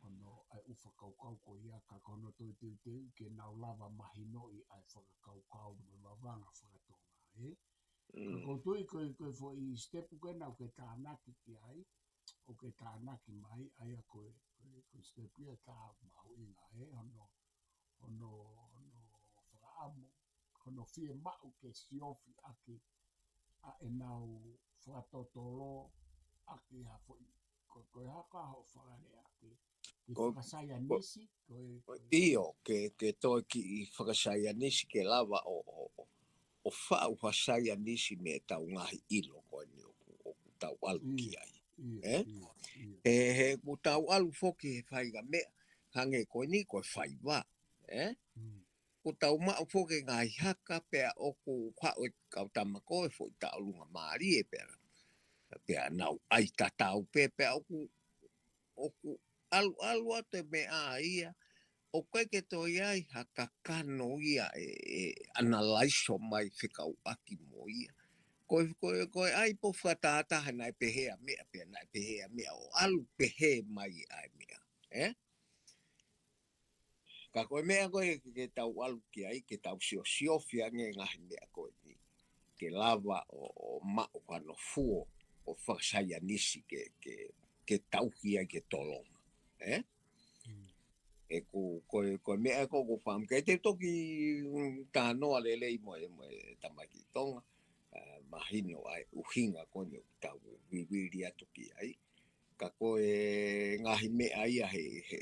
Ono ai u fakakaukau ko ia ka ko hono toe teuteu ke nau lava mahinoʻi ai fakakaukau mo e vavanga fakatonga, e? Ka ko tui ko e, ko e foʻi step ko e nau ke tānaki ki ai, ʻo ke tānaki mai, ai a ko e, ko e, ko e step ia tā mahuʻinga, e? Ono, ono, ono fakaʻamu, ono fiemaʻu ke siofi ʻaki, ʻa e nau fakatotolo ʻaki ha foʻi, ko, ko e haka ho fakalea ke, ke fakasaianisi, ko e, ko e. ʻIo, ke, ke toe ki i fakasaianisi ke lava o, o, o, o faʻu ha saianisi me tau ngaahi ʻilo ko eni ʻoku, ʻoku tau ʻalu ki ai. ʻIo, e? ʻIo, ʻio. He, he, ʻoku tau ʻalu foki he faiga meʻa, hange ko eni ko e faiva, e? Mm. ʻOku tau maʻu foki ngaahi haka pea ʻoku haʻu e kau tama ko e foʻi taʻolunga mālie pea. Pea nau ai tatau pē, pea ʻoku, ʻoku ʻalu, ʻalu atu e meʻa ia, ʻoku ʻikai ke toe ʻi ai ha kakano ia ʻe, ʻe analaiso mai fekauʻaki mo ia. Ko e, ko e, ko e ʻai pē ʻo fakatātā he naʻe pehē ʻa e meʻa, pea naʻe pehē ʻa e meʻa ʻo ʻalu pehē mai ʻa e meʻa. Ē? Ka ko e meʻa ko ē ke, ke tau ʻalu ki ai, ke tau siosio fiange ngaahi meʻa ko eni. Ke lava ʻo, ʻo maʻu hano fuo ʻo fakasaienisi ke, ke, ke tauhi ai ke tolonga. Ē? Mm. ʻOku, ko e, ko e meʻa ko ʻoku fam. Ke te toki, mm, tānoa lelei mo e, mo e tamaiki Tonga. Ah, mahino ʻa e ʻuhinga ko eni ʻoku tau vivili atu ki ai. Ka ko e ngaahi meʻa ia he, he,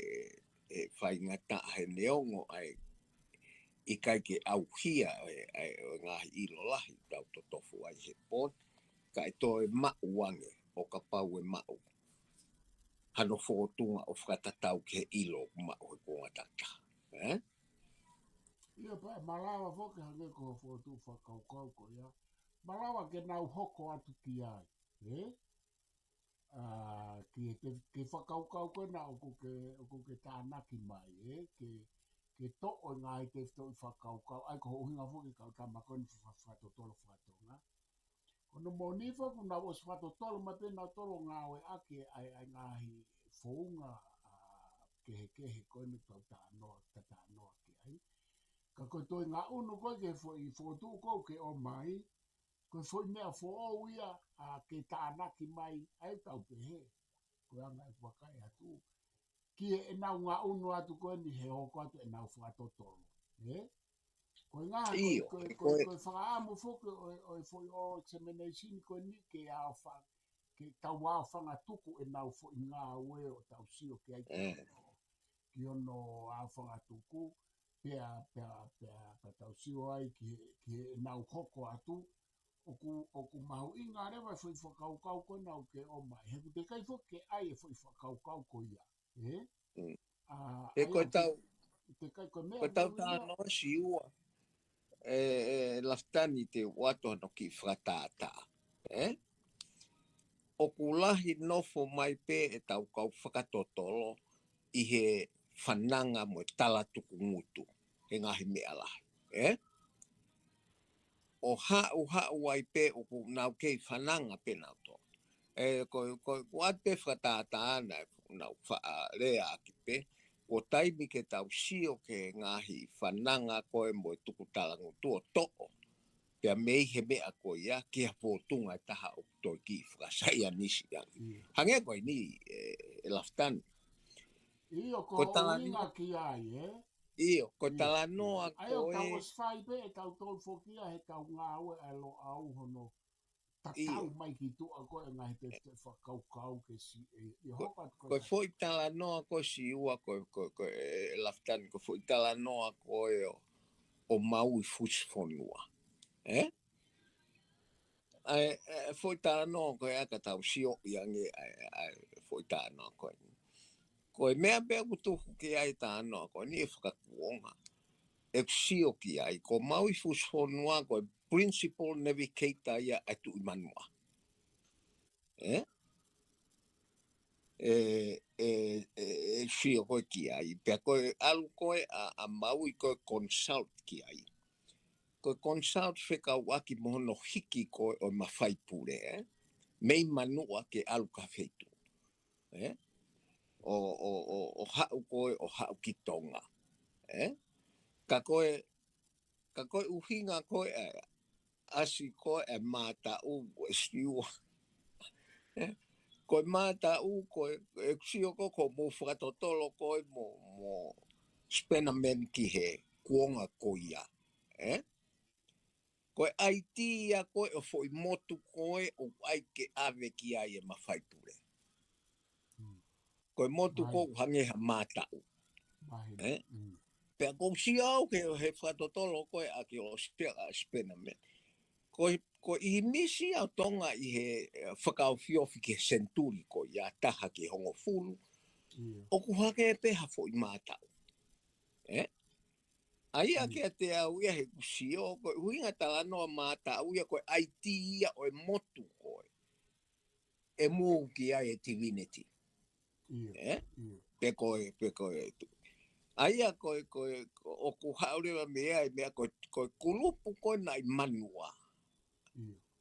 he faingataʻa he neongo ʻa e ʻikai ke ʻauhia ʻa e, ʻa e, ʻo e ngaahi ʻilo lahi tau totofu ai he pō ni. Ka ʻe toe maʻu ange ʻo kapau ʻe maʻu hano fōtunga ʻo fakatatau ki he ʻilo ʻoku maʻu he kuonga tata. Ē? Ia pea malava foki hangē ko e fokotuʻu fakakaukau ko ia. Malava ke nau hoko atu ki ai. Ē? Ah, ki he te, ke fakakaukau ko ena ʻoku ke, ʻoku ke tānaki mai, ē? Ke, ke toʻo e ngaahi tefitoʻi fakakaukau. ʻAi ko hoʻo ʻuhinga foki kau tama ko eni fa-, fa-, fakatotolo fakatonga. Ko hono moʻoni foki ʻoku nau ʻosi fakatotolo mai pē nautolu ʻo ngāueʻaki ʻa e, ʻa e ngaahi founga, ah, kehekehe ko eni tau tānoa, ta tānoa ki ai. Ka ko e toe ngaʻunu ko ē ki he foʻi fokotuʻu ko ē ʻoku ke ʻomai, ko e foʻi meʻa foʻou ia, ah, ke tānaki mai, ʻa ia ʻoku tau pehē. Ko e anga ʻeku vakai atu. Ki heʻenau ngaʻunu atu ko eni he hoko atu ʻenau fakatotolo. Ē? Ko e ngaahi, ko e, ʻIo, ko e, ko ko e, e. ko e fakaʻamu foki ʻo e, ʻo e foʻi ʻo examination ko eni ke aofa-, ke tau aofangatuku ʻenau foʻi ngāue ʻo tau sio ki ai ki Mm. hono, ki hono aofangatuku, pea, pea, pea, pea tau sio ai ki he, ki heʻenau hoko atu, ʻoku, ʻoku mahuʻinga leva e foʻi fakakaukau ko ena ʻoku ke ʻomai. He ʻoku teʻeki ai foki ke ʻai e foʻi fakakaukau ko ia. Ē? Mm. Ah, He ʻa ia ko e ʻoku tau, te kai ko e meʻa ko e tau ko ia. tānoa Siua, ē, ē, Lafitani te u ʻoatu hano kiʻi fakatātā. Ē? ʻOku lahi nofo mai pē ʻetau kau fakatotolo ʻi he fananga mo e talatukungutu he ngaahi meʻa lahi. Ē? ʻO haʻu, haʻu ai pē ʻoku nau kei fananga pē nautolu. Ē, ko, ko, ko ʻoatu pē fakatātā ʻana, ʻoku nau faʻa lea ʻaki pē, ko e taimi ke tau sio ki he ngaahi fananga ko ē mo e tuku talangutu ʻo toʻo. Pea mei he meʻa ko ia, ki ha fōtunga ʻe taha ʻoku toe kiʻi fakasaienisi ange. ʻIo. Hangē ko eni, ē, ē Lafitani. ʻIo, ko Ko e hoʻo talanoa ʻuhinga ki ai, ē? ʻIo, ko e ʻIo, talanoa ʻio. ʻA ia ko ʻoku tau ē ʻosi fai pē ʻe tautolu foki ia he tau ngāue ʻa e Loʻau hono tatau ʻIo. mai ki tuʻa ko ē ngaahi te, te fakakaukau ke si, ʻe, ʻe Ko, hoko atu ko ko e e ka- foʻi talanoa ko Siua ko, ko, ko, ē, Lafitani, ko e foʻi talanoa ko ē ʻo, ʻo Maui Fusi Fonua. Ē? ʻA e, ʻa e foʻi talanoa ko ē ʻa ka tau sio ʻi ange ʻa e, ʻa e foʻi talanoa ko ē. Ko e meʻa pē ʻoku tuku ki ai talanoa ko eni ʻe fakakuonga. ʻEku sio ki ai, ko Maui Fusi Fonua ko e principal navigator ia ʻa e Tuʻi Manuʻa. Ē? ʻE, ʻe, ʻe, ʻe sio ko ē ki ai. Pea ko e ʻalu ko ē ʻa, ʻa Maui ko e consult ki ai. Ko e consult fekauʻaki mo hono hiki ko ē ʻo e mafai pule, ē? Mei Manuʻa ke ʻalu ki ha feituʻu. Ē? ʻO, ʻo, ʻo, ʻo haʻu ko ē, ʻo haʻu ki Tonga. Ē? Ka ko e, ka ko e ʻuhinga ko ē ʻa, ʻasi ko ē e mātaʻu ʻe Siua. Ē? Ko e mātaʻu ko ē, ʻeku sio ko ē ko hoʻomou fakatotolo ko ē mo, mo Spannaman ki he kuonga ko ia. Ē? Ko e ʻaiti ia ko ē ʻo e foʻi motu ko ē ʻoku ʻai ke ʻave ki ai e mafai pule. Mm. Ko e motu Mahino. ko ē ʻoku hangē ha mātaʻu. Mahino. Ē? Mm. Pea ʻoku ou sio au ki he, he fakatotolo ko ē ʻa ki ʻo Spe-, ʻa Spannaman. Ko e, ko e ʻīmisi ʻa Tonga ʻi he, ē, fakaofiofi ki he senituli ko ia ʻe taha ki he hongofulu. ʻIo. ʻOku hangē pē ha foʻi mātaʻu. Ē? ʻA ia Mm. kiate au ia heʻeku sio, ko e ʻuhinga talanoa mātaʻu ia ko e ʻaiti ia ʻo e motu ko ē ʻe move ki ai e divinity. ʻIo, Ē? ʻio. Pe ko e, pe ko e tu. ʻA ia ko e, ko e, ʻoku haʻu leva mei ai, meʻa ko e, ko e kulupu ko ē naʻe manuʻa.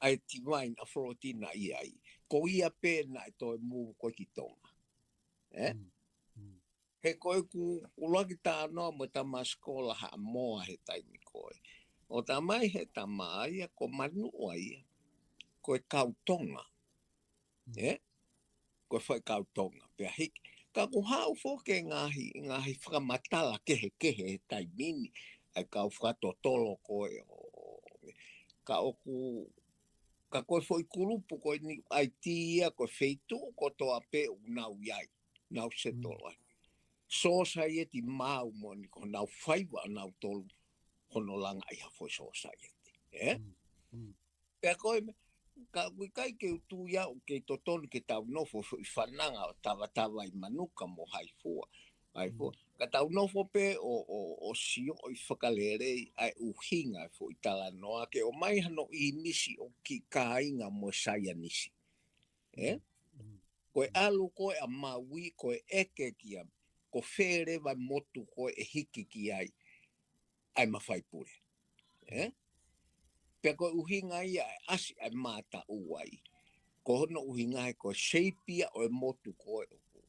ʻA e divine authority naʻe ʻi ai. Ko ia pē naʻe toe move ko ē ki Tonga. Ē? He ko e ku, ʻuluaki talanoa mo e tama sikola Haʻamoa he taimi ko ē. ʻO talamai he tama ia ko Manuʻa ia. Ko e kau Tonga. Ē? Ko e foʻi kau Tonga. Pea hiki. Ka ʻoku haʻu foki e ngaahi, ngaahi fakamatala kehekehe he taimi ni. ʻA e kau fakatotolo ko ē ʻo, ka ʻoku, ka ko e foʻi kulupu ko eni ʻa e ʻaiti ia ko e feituʻu kotoa pē ʻoku nau ʻi ai. Nau settle ai. Sōsaieti maʻu moʻoni ko honau faiva ʻanautolu hono langa ʻi ha foʻi sōsaieti. Ē? Pea ko e meʻa, ka ʻoku ʻikai ke u tui au ʻoku kei totonu ke tau nofo foʻi fananga ʻo tavatava ʻi Manuka mo Haifua. Haifua. Ka tau nofo pē ʻo, ʻo, ʻo sio ʻi fakalelei ʻa e ʻuhinga e foʻi talanoa ke ʻomai hano ʻīmisi ʻo ki kāinga mo e saienisi. Ē? Ko e ʻalu ko ē ʻa Maui, ko e ʻeke kia, ko fē leva e motu ko ē ʻe hiki ki ai ʻa e mafai pule. Ē? Pea ko e ʻuhinga ia ʻa e ʻasi ʻa e mātaʻu ai. Ko hono ʻuhinga he ko e shape ia ʻo e motu ko ē ʻoku,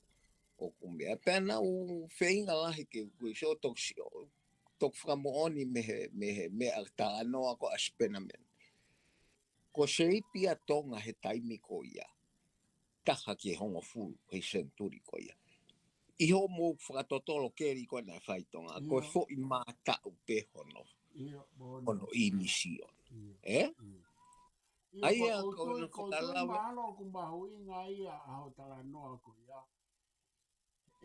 ʻoku meʻa. Pea naʻa ku feinga lahi ke u kui so toku si-, toku fakamoʻoni mei he, mei he, mei he talanoa ko ē ʻa Spearman. Ko e shape ia Tonga he taimi ko ia. Taha ki he hongofulu he senituli ko ia. ʻI hoʻomou fakatotolo keli ko ē naʻe fai ʻi Tonga. Ko e foʻi mātaʻu pē hono. Hono ʻīmisi ʻona. Ē? ʻA ia ko e, ko e, ko e fakalava. Mahalo ʻoku mahuʻinga ia ʻa hoʻo talanoa ko ia.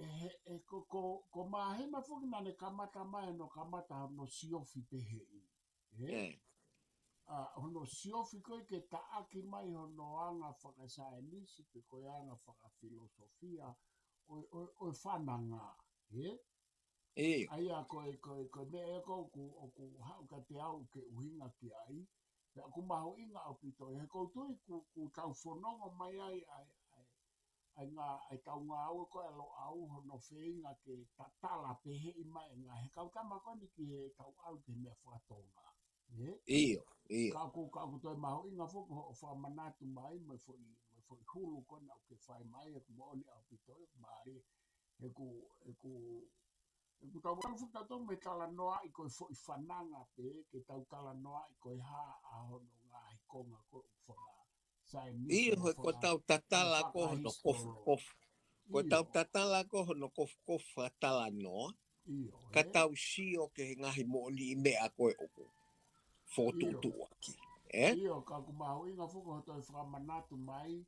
ʻE, he, ʻe ko, ko, ko Māhina foki naʻa ne kamata mai, hono kamata hono siofi pehē. Ē? ʻA, hono siofi ko ē ke taʻaki mai hono anga fakasaienisi pe ko e anga fakafilosofia ʻo, ʻo, ʻo e fananga. Ē? ʻA ia ko e, ko e, ko e meʻa ē ko ē ʻoku, ʻoku haʻu kiate au ke ʻuhinga ki ai. Pea ʻoku mahuʻinga ʻaupito. He ʻoku ou tui ʻoku, ʻoku tau fononga mai ai, ai, ai, ai ngā, ai tau ngāue ko ē ʻa Loʻau hono feinga ke tatala pehē mai ngā he kau tama ko eni ki he tau ʻalu ki he meʻa fakatonga. Ē? ʻIo, ʻio. Ka ʻoku, ka ʻoku toe mahuʻinga foki hoʻo fakamanatu mai, mo e foʻi, mo e foʻi hulu ko ē naʻa ke fai mai, ʻoku moʻoni ʻaupito, ʻoku mālie, ʻoku, ʻoku, ʻoku tau ʻalu foki tautolu mei he talanoaʻi ko e foʻi fananga pē, ke tau talanoaʻi ko e hā ʻa hono ngaahi konga ko ē ʻoku faka-, saienisi ʻIo, mo he ko e faka-, tau tatala mo ko hono kofukofu. Ko e tau tatala ko hono kofukofu fakatalanoa. Ka tau sio ki he ngaahi moʻoniʻi meʻa ko ē ʻoku fokotuʻutuʻu ʻaki. Ē? ʻIo, ka ʻoku mahuʻinga foki hoʻo toe fakamanatu mai,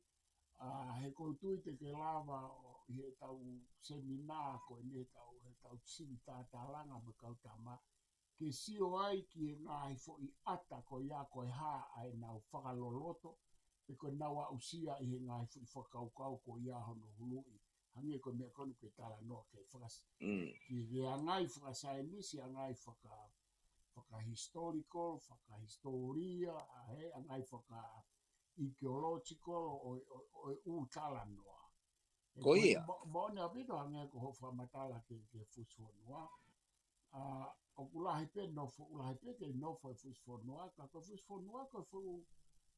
ʻa, he ʻoku ou tui te ke lava ʻo, ʻi he tau seminā ko eni he tau, he tau sivi tatalanga mo e kau tama. Ke sio ai ki he ngaahi foʻi ʻata ko ia ko e hā ʻa ʻenau fakaloloto, pe ko ʻenau aʻusia ʻi he ngaahi foʻi fakakaukau ko ia hono huluʻi. Hangē ko e meʻa ko eni ʻoku ke talanoa ke fakas-, ki he ʻangai fakasaienisi, ʻangai faka-, fakahistoriko, fakahisitōlia, ʻa he ʻangai faka-, ecological ʻo, ʻo, ʻo e ʻū talanoa. Ko ia. Mo, moʻoni ʻaupito hangē ko hoʻo fakamatala ki he, ki he Fusi Fonua. ʻA, ʻoku lahi pē nofo, ʻoku lahi pē kei nofo e Fusi Fonua, ka ko e Fusi Fonua ko e fuʻu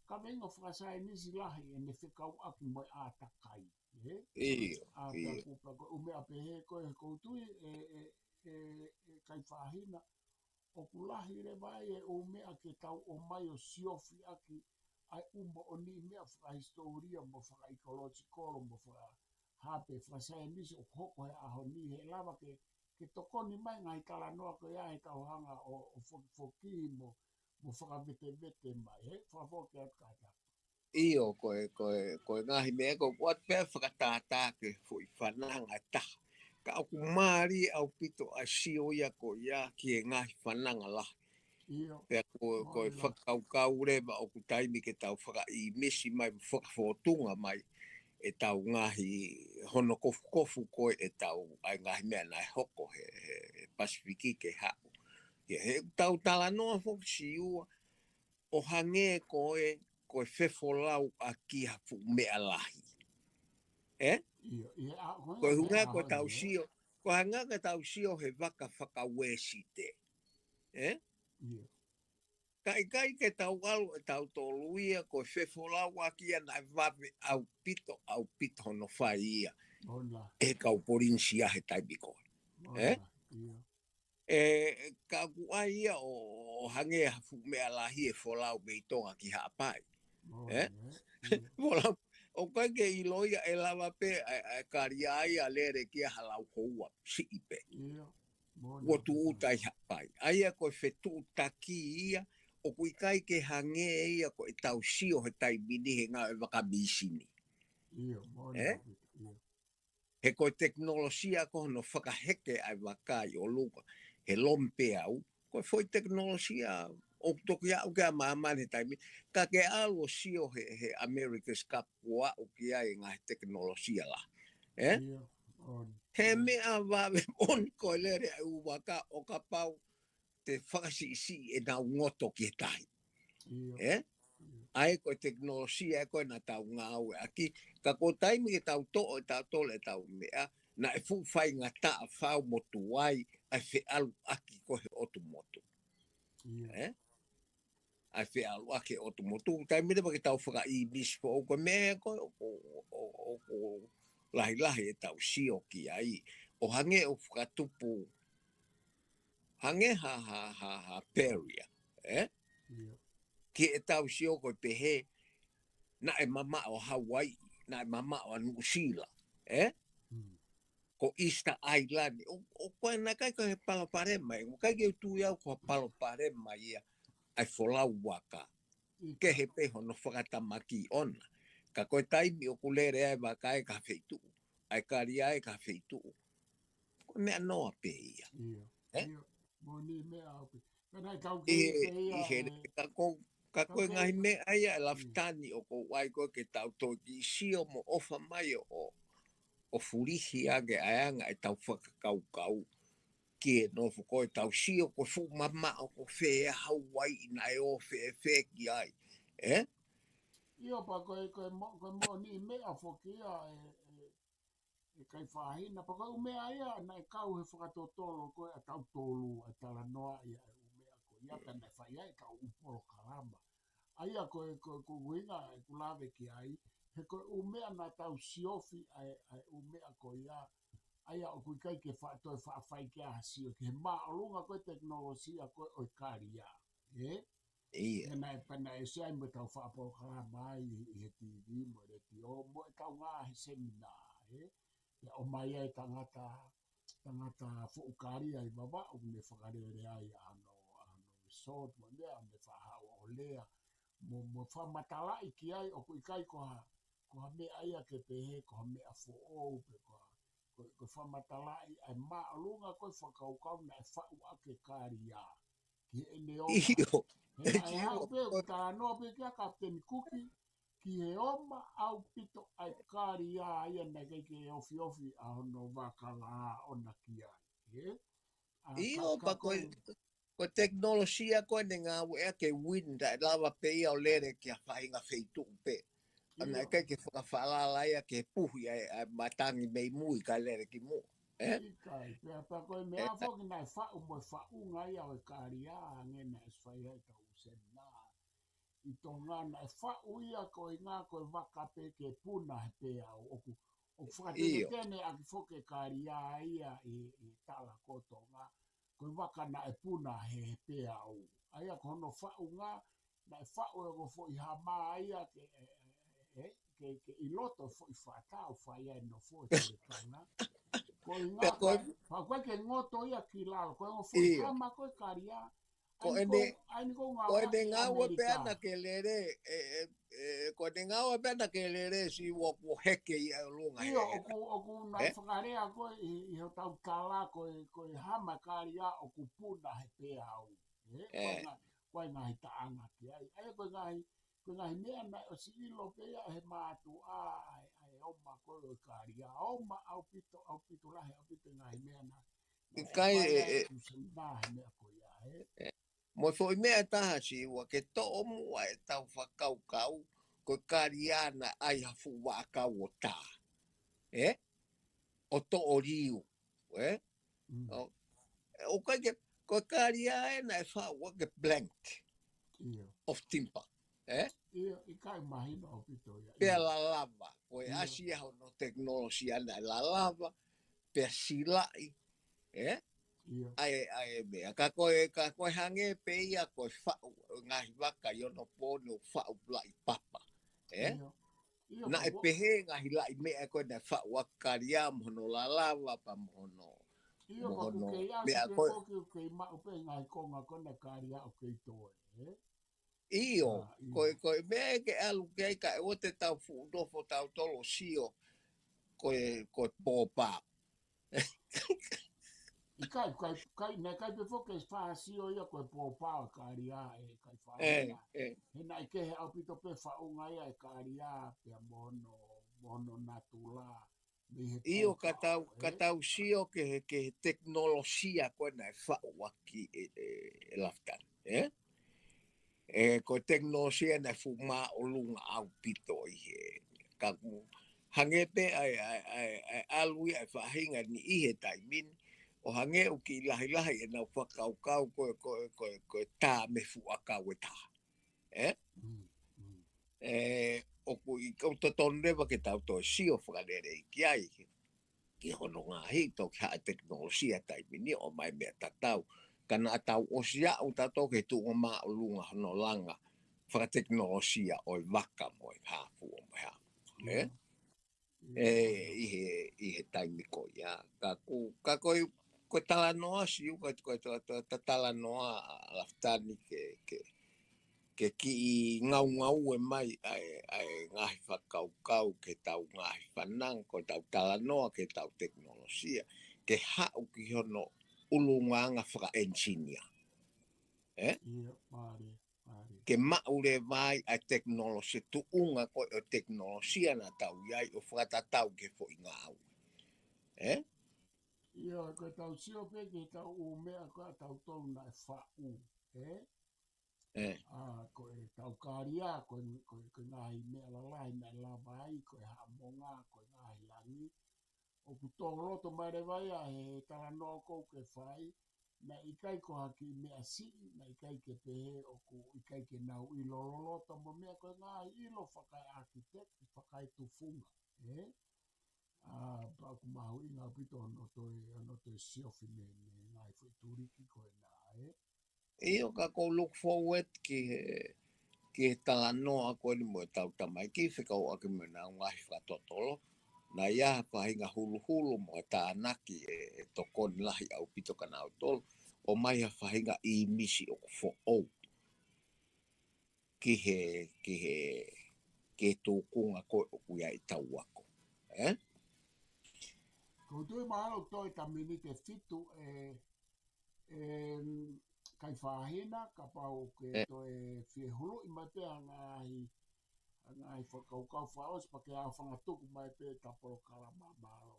kaveinga fakasaienisi lahi ʻene fekauʻaki mo e ʻātakai. Ē? ʻIo, ʻIo. Pea ko e ʻū meʻa pehē ko ē ʻoku ou tui ʻe, ʻe, ʻe, ʻe Kaifahina, ʻoku lahi leva ai e ʻū meʻa ke tau ʻomai ʻo siofi ʻaki ʻa e ʻū moʻoniʻi meʻa fakahisitōlia mo fakaʻekolojikolo mo faka-, hā pē fakasaienisi ʻoku hoko he ʻaho ni he lava ke, ke tokoni mai ngaahi talanoa ko ia he tau hanga ʻo, ʻo fokifoki mo, mo fakavetevete mai, he fakafoki atu kātaki. ʻIo, ko e, ko e, ko e ngaahi meʻa ko ē ʻoku ʻoatu pē fakatātā ki he foʻi fananga ʻe taha. Ka ʻoku mālie ʻaupito ʻa e sio ia ko ia ki he ngaahi fananga lahi. ʻIo. Pea ko, ko e fakakaukau leva ʻoku taimi ke tau fakaʻīmisi mai, fakafōtunga mai, ʻetau ngaahi hono kofukofu ko ē ʻetau, ʻa e ngaahi meʻa naʻe hoko he, he Pasifiki ke haʻu. Ia, he tau talanoa foki Siua, ʻo hangē ko e, ko e fefolauʻaki ha fuʻu meʻa lahi. Ē? ʻIo, ʻio, ʻa, ko e Ko e ʻuhinga meʻa ko e tau hoi, ē? sio, ko Ko e hangē ko ʻetau sio he vaka fakauēsite. Ē? Ka ʻikai ke tau ʻalu ʻe tautolu ia ko e fefolauʻaki ia naʻe vave ʻaupito, ʻaupito hono fai ia ʻe he kau Polinisia he taimi ko ē. Ē? Ē, ka ʻoku ʻai ia ʻo, ʻo hangē ha fuʻu meʻa lahi ʻe folau mei Tonga ki Haʻapai. Ē? Folau, ʻoku ʻikai ke ʻilo ia ʻe lava pē ʻa e, ʻa e kalia ia lele ki ha lau houa siʻi pē. Kuo tūʻuta ʻi Haʻapai. ʻA ia ko e fetuʻutaki ia, ʻoku ʻikai ke hangē ia ko ʻetau sio he taimi ni he ngāue vaka mīsini. Ē? He ko e tekinolosia ko hono fakaheke ʻa e vaka ʻi ʻolunga he lomipeau, ko e foʻi tekinolosia ʻoku toki aʻu ki ai ʻa māmani he taimi, ka ke ʻalu ʻo sio he, he America's Cup kuo aʻu ki ai e ngaahi tekinolosia lahi. Ē? He meʻa vave moʻoni ko e lele ʻa e ʻū vaka ʻo kapau te fakasiʻisiʻi ʻenau ngoto ki he tahi. Ē? ʻA ia ko e tekinolosia ē ko ē naʻa tau ngāueʻaki, ka ko e taimi ke tau toʻo ʻe tautolu ʻetau meʻa, naʻe fuʻu faingataʻa fau mo tuai ʻa e feʻaluʻaki ko ē he ʻotu motu. Ē? ʻA e feʻaluʻaki he ʻotu motu. Taimi leva ke tau fakaʻīmisi foʻou ko e meʻa ko ē ʻoku, ʻoku, ʻoku lahilahi ʻetau sio ki ai. ʻO hangē ʻoku fakatupu hangē ha, ha, ha, ha barrier, ē? Ki heʻetau sio ko e pehē, naʻe mamaʻo ʻa Hauaiʻi, naʻe mamaʻo ʻa Nuʻusila, ē? Ko Easter Island, ʻo, ʻo ko e naʻe ʻikai ko e palopalema, ʻoku ʻikai ke u tui au ko ha palopalema ia ʻa e folau vaka. Kehe pē hono fakatamaki ʻona. Ka ko e taimi ʻoku lele ai e vaka ʻi ha feituʻu, ʻa e kalia ʻi ha feituʻu, ko e meʻa noa pē ia. Ē? Moʻoni meʻa ʻaupito. Ka naʻe kau ʻI he, ʻi he, ka ko, ka ko e ngaahi meʻa ia ʻe Lafitani ʻoku ou ʻai ko ē ke tau toki sio mo ʻofa mai ʻo, ʻo fulihi ange ʻa e anga ʻetau fakakaukau ki he nofo ko ē ʻetau sio ko e fuʻu mamaʻo ko fē ʻa Hauaiʻi naʻe ō fēfē ki ai. Ē? ʻIo pea ko e, ko e mo-, ko e moʻoni meʻa foki ia ʻe, ʻe, ʻe Kaifahina, pea ko e ʻū meʻa ia naʻe kau he fakatotolo ko ē ʻa tautolu ʻa e talanoa ia ʻa e ʻū meʻa ko ia pea naʻe fai ai ʻetau ʻū polokalama. ʻA ia ko e, ko e, ko e ʻuhinga ʻeku lave ki ai, he ko e ʻū meʻa naʻa tau siofi ʻa e, ʻa e ʻū meʻa ko ia, ʻa ia ʻoku ʻikai ke fa-, toe faʻa fai ki ai ha sio, ki he māʻolunga ko ē tekinolosia ko ē ʻo e kalia. Ē? ʻIo. Pea naʻe, pea naʻe ʻosi ai mo ʻetau faʻa polokalama ʻi, ʻi he T V mo e letiō, mo ʻetau ngaahi seminā, ē? Pea ʻomai ai e tangata, tangata fuʻu kalia ʻi Vavaʻu, ne fakalele ai ʻa hono, ʻa hono resort, mo e meʻa, ne faʻa haʻu ʻo lea, mo, mo fakamatalaʻi ki ai, ʻoku ʻikai ko ha, ko ha meʻa ia ke pehē, ko ha meʻa foʻou, pe ko ha, ko, ko e fakamatalaʻi ʻa e māʻolunga ko ē fakakaukau naʻe faʻu ʻaki e kalia ki heʻene ō. ʻIo. He naʻe haʻu pē ʻo talanoa pē kia Kapiteni Kuki, ki he ō mai ʻaupito ʻa e kalia ia naʻe ʻikai ke ofiofi ʻa hono vaka lā ʻona ki ai. Ē? ʻA, ʻio, ka, ka pea ko e, ko e, ko e tekinolosia ko ē ne ngāueʻaki e wind, naʻe lava pē ia ʻo lele ki ha faʻahinga feituʻu pē. ʻA naʻe ʻIo. ʻikai ke fakafalala ia ke puhi ʻa e, ʻa e matangi mei mui kae lele ki muʻa. Ē? ʻIkai, pea, pea ko e meʻa Ē. foki naʻe faʻu mo e faʻunga ia ʻo e kalia, hangē naʻe ʻosi fai ai ʻetau seminā. ʻI Tonga naʻe faʻu ia ko e ʻuhinga ko e vaka pē ke puna he peau. ʻOku, ʻoku ʻIo. fakatenetene ʻaki foki e kalia ia ʻi, ʻi tala ko Tonga. Ko e vaka naʻe puna he, he peau. ʻA ia ko hono faʻunga, naʻe faʻu ʻe he ongo foʻi hama ia ke, ē, ē, ē, ke, ke ʻi loto foʻi fata ʻo fai ai e nofo ʻo e tele tana. Ko e ʻuhinga Pea ko e ka, pea ko e ke ngoto ia ki lalo, ko e ongo foʻi ʻIo. hama ko e kalia, Ko ʻa eni ʻene, ko, ʻa eni ko ko ngāue ʻene ʻi ngāue pē ʻAmelika. ʻana ke lele, ē, ē, ē, ko ʻene ngāue pē ʻana ke lele Siua kuo heke ʻi ʻolunga ʻIo, he. ʻoku, ʻoku naʻe Ē? fakalea ko ē ʻi, ʻi hotau tala ko e, ko e hama kalia ʻoku puna he peau. Ē, ko e Ē. ngā-, ko e ngaahi taʻanga ki ai. ʻA ia ko e ngaahi, ko e ngaahi meʻa naʻe ʻosi ʻilo pē ia he mātuʻa, ʻa e, ʻa e ō mai ko ē ʻo e kalia. ʻO ō mai ʻaupito, ʻaupito lahi, ʻaupito e ngaahi meʻa naʻe, naʻe Kai fai ʻe, ai ʻe, ʻa e ʻū seminā he meʻa ko ia, ē. ʻE, mo e foʻi meʻa ʻe taha Siua ke toʻo muʻa ʻetau fakakaukau, ko e kalia naʻe ʻai ha fuʻu vaʻakau ʻo tā. Ē? ʻO toʻo liu. ē? Mm. ʻO, ʻoku ʻikai ke, ko e kalia ē naʻe faʻu ʻaki e blank ʻIo. of timber, ē? ʻIo, ʻikai mahino ʻaupito ia. Pea ʻIo. lalava, ko e ʻIo. ʻasi ia hono tekinolosia naʻe lalava, pea silaʻi, ē? ʻIo. ʻA e, ʻa e meʻa, ka ko e, ka ko e hangē pē ia ko e faʻu, ngaahi vaka ʻi onopooni ʻo faʻu laʻi papa, ē? ʻIo. ʻIo, Naʻe ka ko- pehē ngaahi laʻi meʻa ko ē naʻe faʻu ʻaki kalia mo hono lalava pea mo hono, ʻIo, mo ka hono kuo kei ʻasi meʻa pē ko ē. foki ʻoku kei maʻu pē ngaahi konga ko ē naʻe kalia ʻoku kei toe, ē? ʻIo, ʻA, ʻio. ko e, ko e meʻa ē ke ʻalu ki ai ka ʻoua te tau fuʻu nofo tautolu ʻo sio ko e, ko e pōpā. ʻIkai, kai, kai, naʻe ʻikai pē foki ke fāsio ia ko e pōpā ʻo e kalia ē, kai fā ʻE, ena. ʻE. He naʻe kehe ʻaupito pē faʻunga ia e kalia pea mo hono, mo hono natula. Mei he ʻIo, ka pōpā, tau, ka ē? tau sio ki he, ki he tekinolosia ko ē naʻe faʻu ʻaki ē, ē, ē Lafitani, ē? ʻE, ko e tekinolosia naʻe fuʻu māʻolunga ʻaupito ʻi he, ka ʻoku hangē pē ʻa e, ʻa e, ʻa e, ʻa e ʻalu ia ʻa e faʻahinga ni ʻi he taimi ni, ʻo hangē ʻoku kiʻi lahilahi ʻenau fakakaukau ko e, ko e, ko e, ko e tā mei fuʻu ʻakau ʻe taha. Ē? Mm, mm. ʻE, ʻoku ʻikai totonu leva ke tau toe sio fakalelei ki ai, ki hono ngaahi toki haʻa tekinolosia taimi ni ʻomai meʻa tatau. Ka naʻa tau ʻosi aʻu tautolu ki he tuʻunga māʻolunga hono langa fakatekinolosia ʻo e vaka mo e hā fua mo e hā fua, ē? ʻIo. ʻE, ʻi he, ʻi he taimi ko ia. Ka ʻoku, ka ko e, ko e talanoa Siu, ko e, ko e ta-, ta-, ta-, talanoa ʻa Lafitani ke, ke, ke kiʻi ngaungaue mai ʻa e, ʻa e ngaahi fakakaukau ki heʻetau ngaahi fananga, ko ʻetau talanoa ki heʻetau tekinolosia, ke haʻu ki hono ʻulungaanga fakaʻenisinia. Ē? ʻIo, mālie, mālie. Ke maʻu leva ai ʻa e tekinolosia tuʻunga ko ē ʻo e tekinolosia naʻa tau ʻi ai ʻo fakatatau ki he foʻi ngāue. Ē? ʻIo, ko ʻetau sio pē ki heʻetau ʻū meʻa ko ē ʻa tautolu naʻe faʻu, ē? ʻE. ʻA, ko ʻetau kalia, ko e, ko e, ko e ngaahi meʻa lalahi naʻe lava ai, ko e haʻamonga, ko e ngaahi langi. ʻOku tō loto mai leva ia he talanoa ʻoku ke fai, naʻe ʻikai ko ha kiʻi meʻa siʻi, naʻe ʻikai ke pehē ʻoku ʻikai ke nau ʻilo loloto mo e meʻa ko e ngaahi ʻilo fakaeʻākiteki, fakaetufunga, ē? ʻA, pea ʻoku mahuʻinga ʻaupito hono toe, hono toe siofi mei, mei he ngaahi foʻi tuliki ko ena, ē? ʻIo, ka ʻoku ou look forward ki he, ki he talanoa ko eni mo ʻetau tamaiki fekauʻaki mo ʻenau ngaahi fakatotolo. Naʻe ʻi ai ha faʻahinga huluhulu mo e tānaki ʻe, ʻe tokoni lahi ʻaupito kia nautolu. ʻOmai ha faʻahinga ʻīmisi ʻoku foʻou ki he, ki he, ki he tūkunga ko ē ʻoku ʻi ai ʻetau ako. Ē? Ko u tui mahalo toe ta miniti ʻe fitu ē, ē, Kaifahina, kapau ʻoku ke Ē. toe fie huluʻi mai pē ha ngaahi, ha ngaahi fakakaukau fakaʻosi pea ke ʻaofangatuku mai pē ʻeta polokalama, mālō.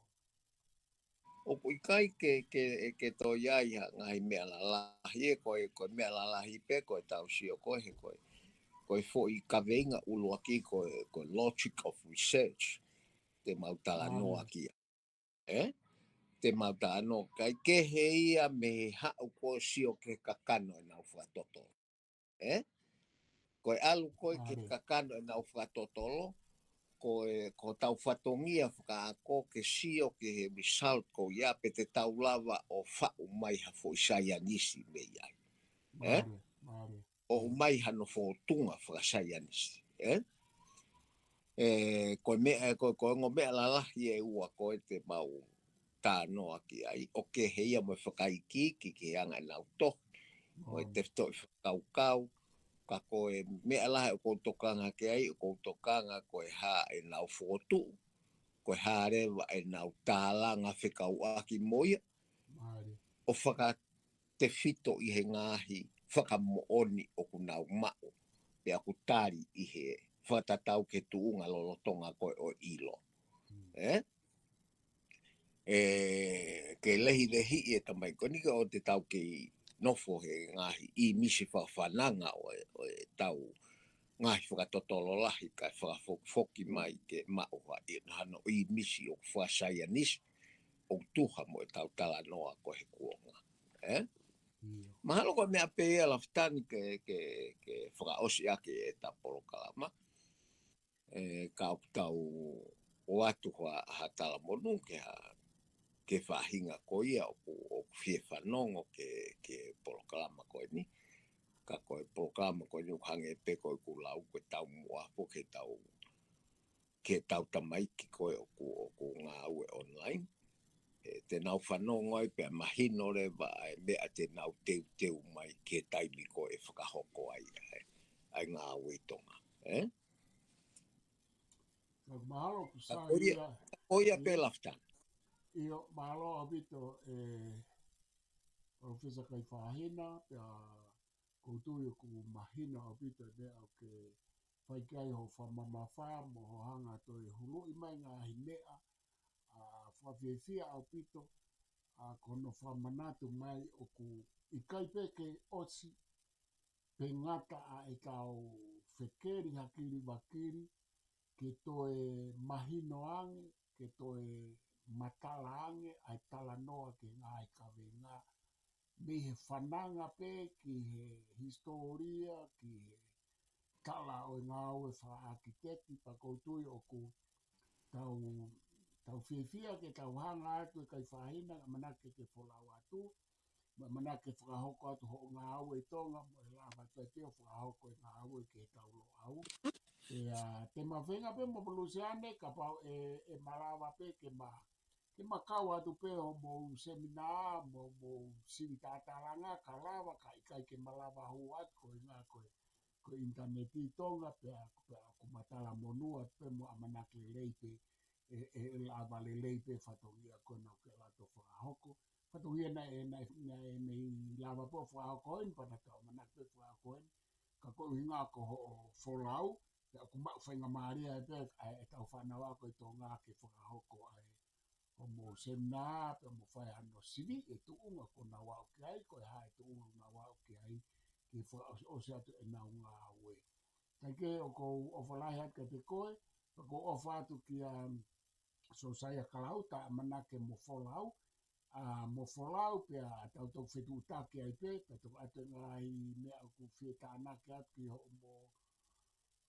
ʻOku ʻikai ke, ke, ke toe ʻi ai ha ngaahi meʻa lalahi ē, ko e, ko e meʻa lalahi pē, ko ʻetau sio ko ē, he ko e, ko e foʻi kaveinga ʻuluaki ko e, ko e logic of research, te mau talanoa Mālie. ki ai. Ē? Te mau talanoa, ʻikai kehe ia mei he haʻu ko ē ʻo sio ki he kakano ʻenau fakatotolo. Ē? Ko e ʻalu ko ē ki he Mālie. kakano ʻenau fakatotolo, ko e, ko hotau fatongia fakaako ke sio ki he result ko ia pe te tau lava ʻo faʻu mai ha foʻi saienisi mei ai. Ē? Mālie, mālie. ʻO ʻomai hano fōtunga fakasaienisi. Ē? Ē, ko e meʻa, ko, ko e ongo meʻa lalahi ʻe ua ko ē te mau talanoa ki ai, ʻoku kehe ia mo e fakaikiiki ki he anga ʻenau tohi, mo e Mālie. tefitoʻi fakakaukau, ka ko e meʻa lahi ʻoku ou tokanga ki ai, ʻoku ou tokanga ko e hā ʻenau fokotuʻu, ko e hā leva ʻenau tālanga fekauʻaki mo ia, Mālie. ʻo fakatefito ʻi he ngaahi fakamoʻoni ʻoku nau maʻu, pea ʻoku tali ʻi he fakatatau ki he tuʻunga lolotonga ko ē ʻo e ʻilo. Mm. Ē? ʻE, ke lehilehiʻi e tamaiki ko eni ka ʻoua te tau kei nofo he ngaahi ʻīmisi fakafananga ʻo e, ʻo ʻetau ngaahi fakatotolo lahi kae fakafokifoki mai ke maʻu ha ʻi, hano ʻīmisi ʻoku fakasaienisi. ʻoku tuha mo ʻetau talanoa ko ē he kuonga. Ē? Mahalo ko e meʻa pē ia Lafitani ke, ke, ke fakaʻosi ʻaki ʻeta polokalama. Ē, ka ʻoku tau ʻoatu ha, ha talamonū ki ha, ki he faʻahinga ko ia ʻoku, ʻoku fie fanongo ki he, ki he polokalama ko eni. Ka ko e polokalama ko eni ʻoku hangē pē ko ʻeku lau ko e taumuʻa pē ki heʻetau, ki heʻetau tamaiki ko ē ʻoku, ʻoku ngāue online. Ē, te nau fanongo ai pea mahino leva ʻa e meʻa te nau teuteu mai ki he taimi ko ē ʻe fakahoko ai ʻa e, ʻa e ngāue ʻi Tonga. Ē? Ka mahalo ʻoku sai ia. Ko ia pē Lafitani. ʻIo, mahalo ʻaupito ē Palōfesa Kaifahina, pea ʻoku ou tui ʻoku mahino ʻaupito e meʻa ʻoku ke fai ki ai hoʻo fakamamafa mo hoʻo hanga ʻo toe huluʻi mai ngaahi meʻa, ʻa, fakafiefia ʻaupito, ʻa, ko hono fakamanatu mai ʻoku ʻikai pē ke ʻosi pe ngata ʻa ʻetau fekeli ha kili vakili, ke toe mahino ange, ke toe matala ange ʻa e talanoa ki he ngaahi kavenga, mei he fananga pē ki he hisitōlia, ki he tala ʻo e ngāue fakaʻākiteti, pea ʻoku ou tui ʻoku tau, tau fiefia ke tau hanga atu ē Kaifahina, ʻamanaki ke folau atu, mo ʻamanaki ke fakahoko atu hoʻo ngāue ʻi Tonga, mo e lava atu ʻa e tio fakahoko e ngāue ki heʻetau Loʻau. Pea te ma feinga pē mo Lusiane, kapau ʻe, ʻe malava pē ke ma, ke ma kau atu pē hoʻomou seminā, mo, mo sivi tatalanga, ka lava, ka ʻikai ke malava hū atu, ko e ʻuhinga ko e, ko e ʻinitaneti ʻi Tonga, pea, pea ʻoku ma talamonū atu pē mo ʻamanaki lelei pē, ʻe, ʻe lava lelei pē fatongia ko ena ʻoku ke ʻalu atu ʻo fakahoko. Fatongia naʻe, naʻe, naʻe mei lava pē ʻo fakahoko eni, pea naʻa tau ʻamanaki pē fakahoko eni. Ka ko e ʻuhinga ko hoʻo folau, pea ʻoku maʻu faingamālie ai pē ʻa e, ʻetau fānau ako ʻi Tonga ke fakahoko ʻa e, hoʻomou seminā, pea mo fai hano sivi e tuʻunga ʻoku nau aʻu ki ai, ko e hā e tuʻunga ʻoku nau aʻu ki ai, ke fakaʻosi, ʻosi atu ʻenau ngāue. Kae kehe ʻoku ou ʻofa lahi atu kiate koe, pea ʻoku ou ʻofa atu kia Sosaia Kalauta, ʻamanaki mo folau, ʻa, mo folau pea tau toki fetuʻutaki ai pē, pea toki ʻoatu e ngaahi meʻa ʻoku fie tānaki atu ki hoʻomou,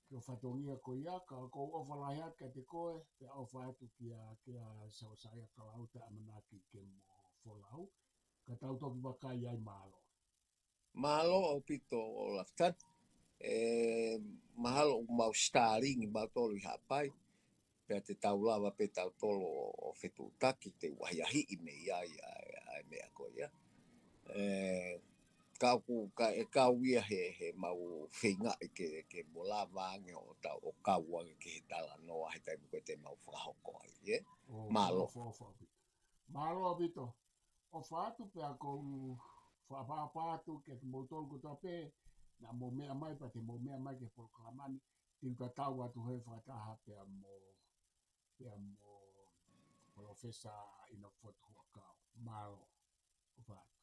ki hoʻo fatongia ko ia, ka ʻoku ou ʻofa lahi atu kiate koe, pea ʻofa atu kia, kia Sosaia Kalauta, ʻamanaki ke mo folau, ka tau toki vakai ai, mālō. Mālō ʻaupito Lafitani. Ē, mahalo ʻoku mau sitalingi mautolu ʻi Haʻapai. Pea te tau lava pē tautolu ʻo, ʻo fetuʻutaki, te u ʻahiʻahiʻi mei ai ʻa e, ʻa e meʻa ko ia. Ē, ka ʻoku, ka ʻe kau ia he, he mau feingaʻi ke, ke mo lava ange ʻo tau, ʻo kau ange ki he talanoa he taimi ko ē te mau fakahoko ai, ē? ʻO, mālō. ʻOfa, ʻofa ʻaupito. Mālō ʻaupito. ʻOfa atu pea ʻoku ou fakaʻapaʻapa atu kiate kimoutolu kotoa pē, naʻa mou meʻa mai pea te mou meʻa mai ki he polokalama ni, te u tatau atu he fakataha pea mo, pea mo Palōfesa ʻInoke Fotu Huʻakau. Mālō. ʻOfa atu.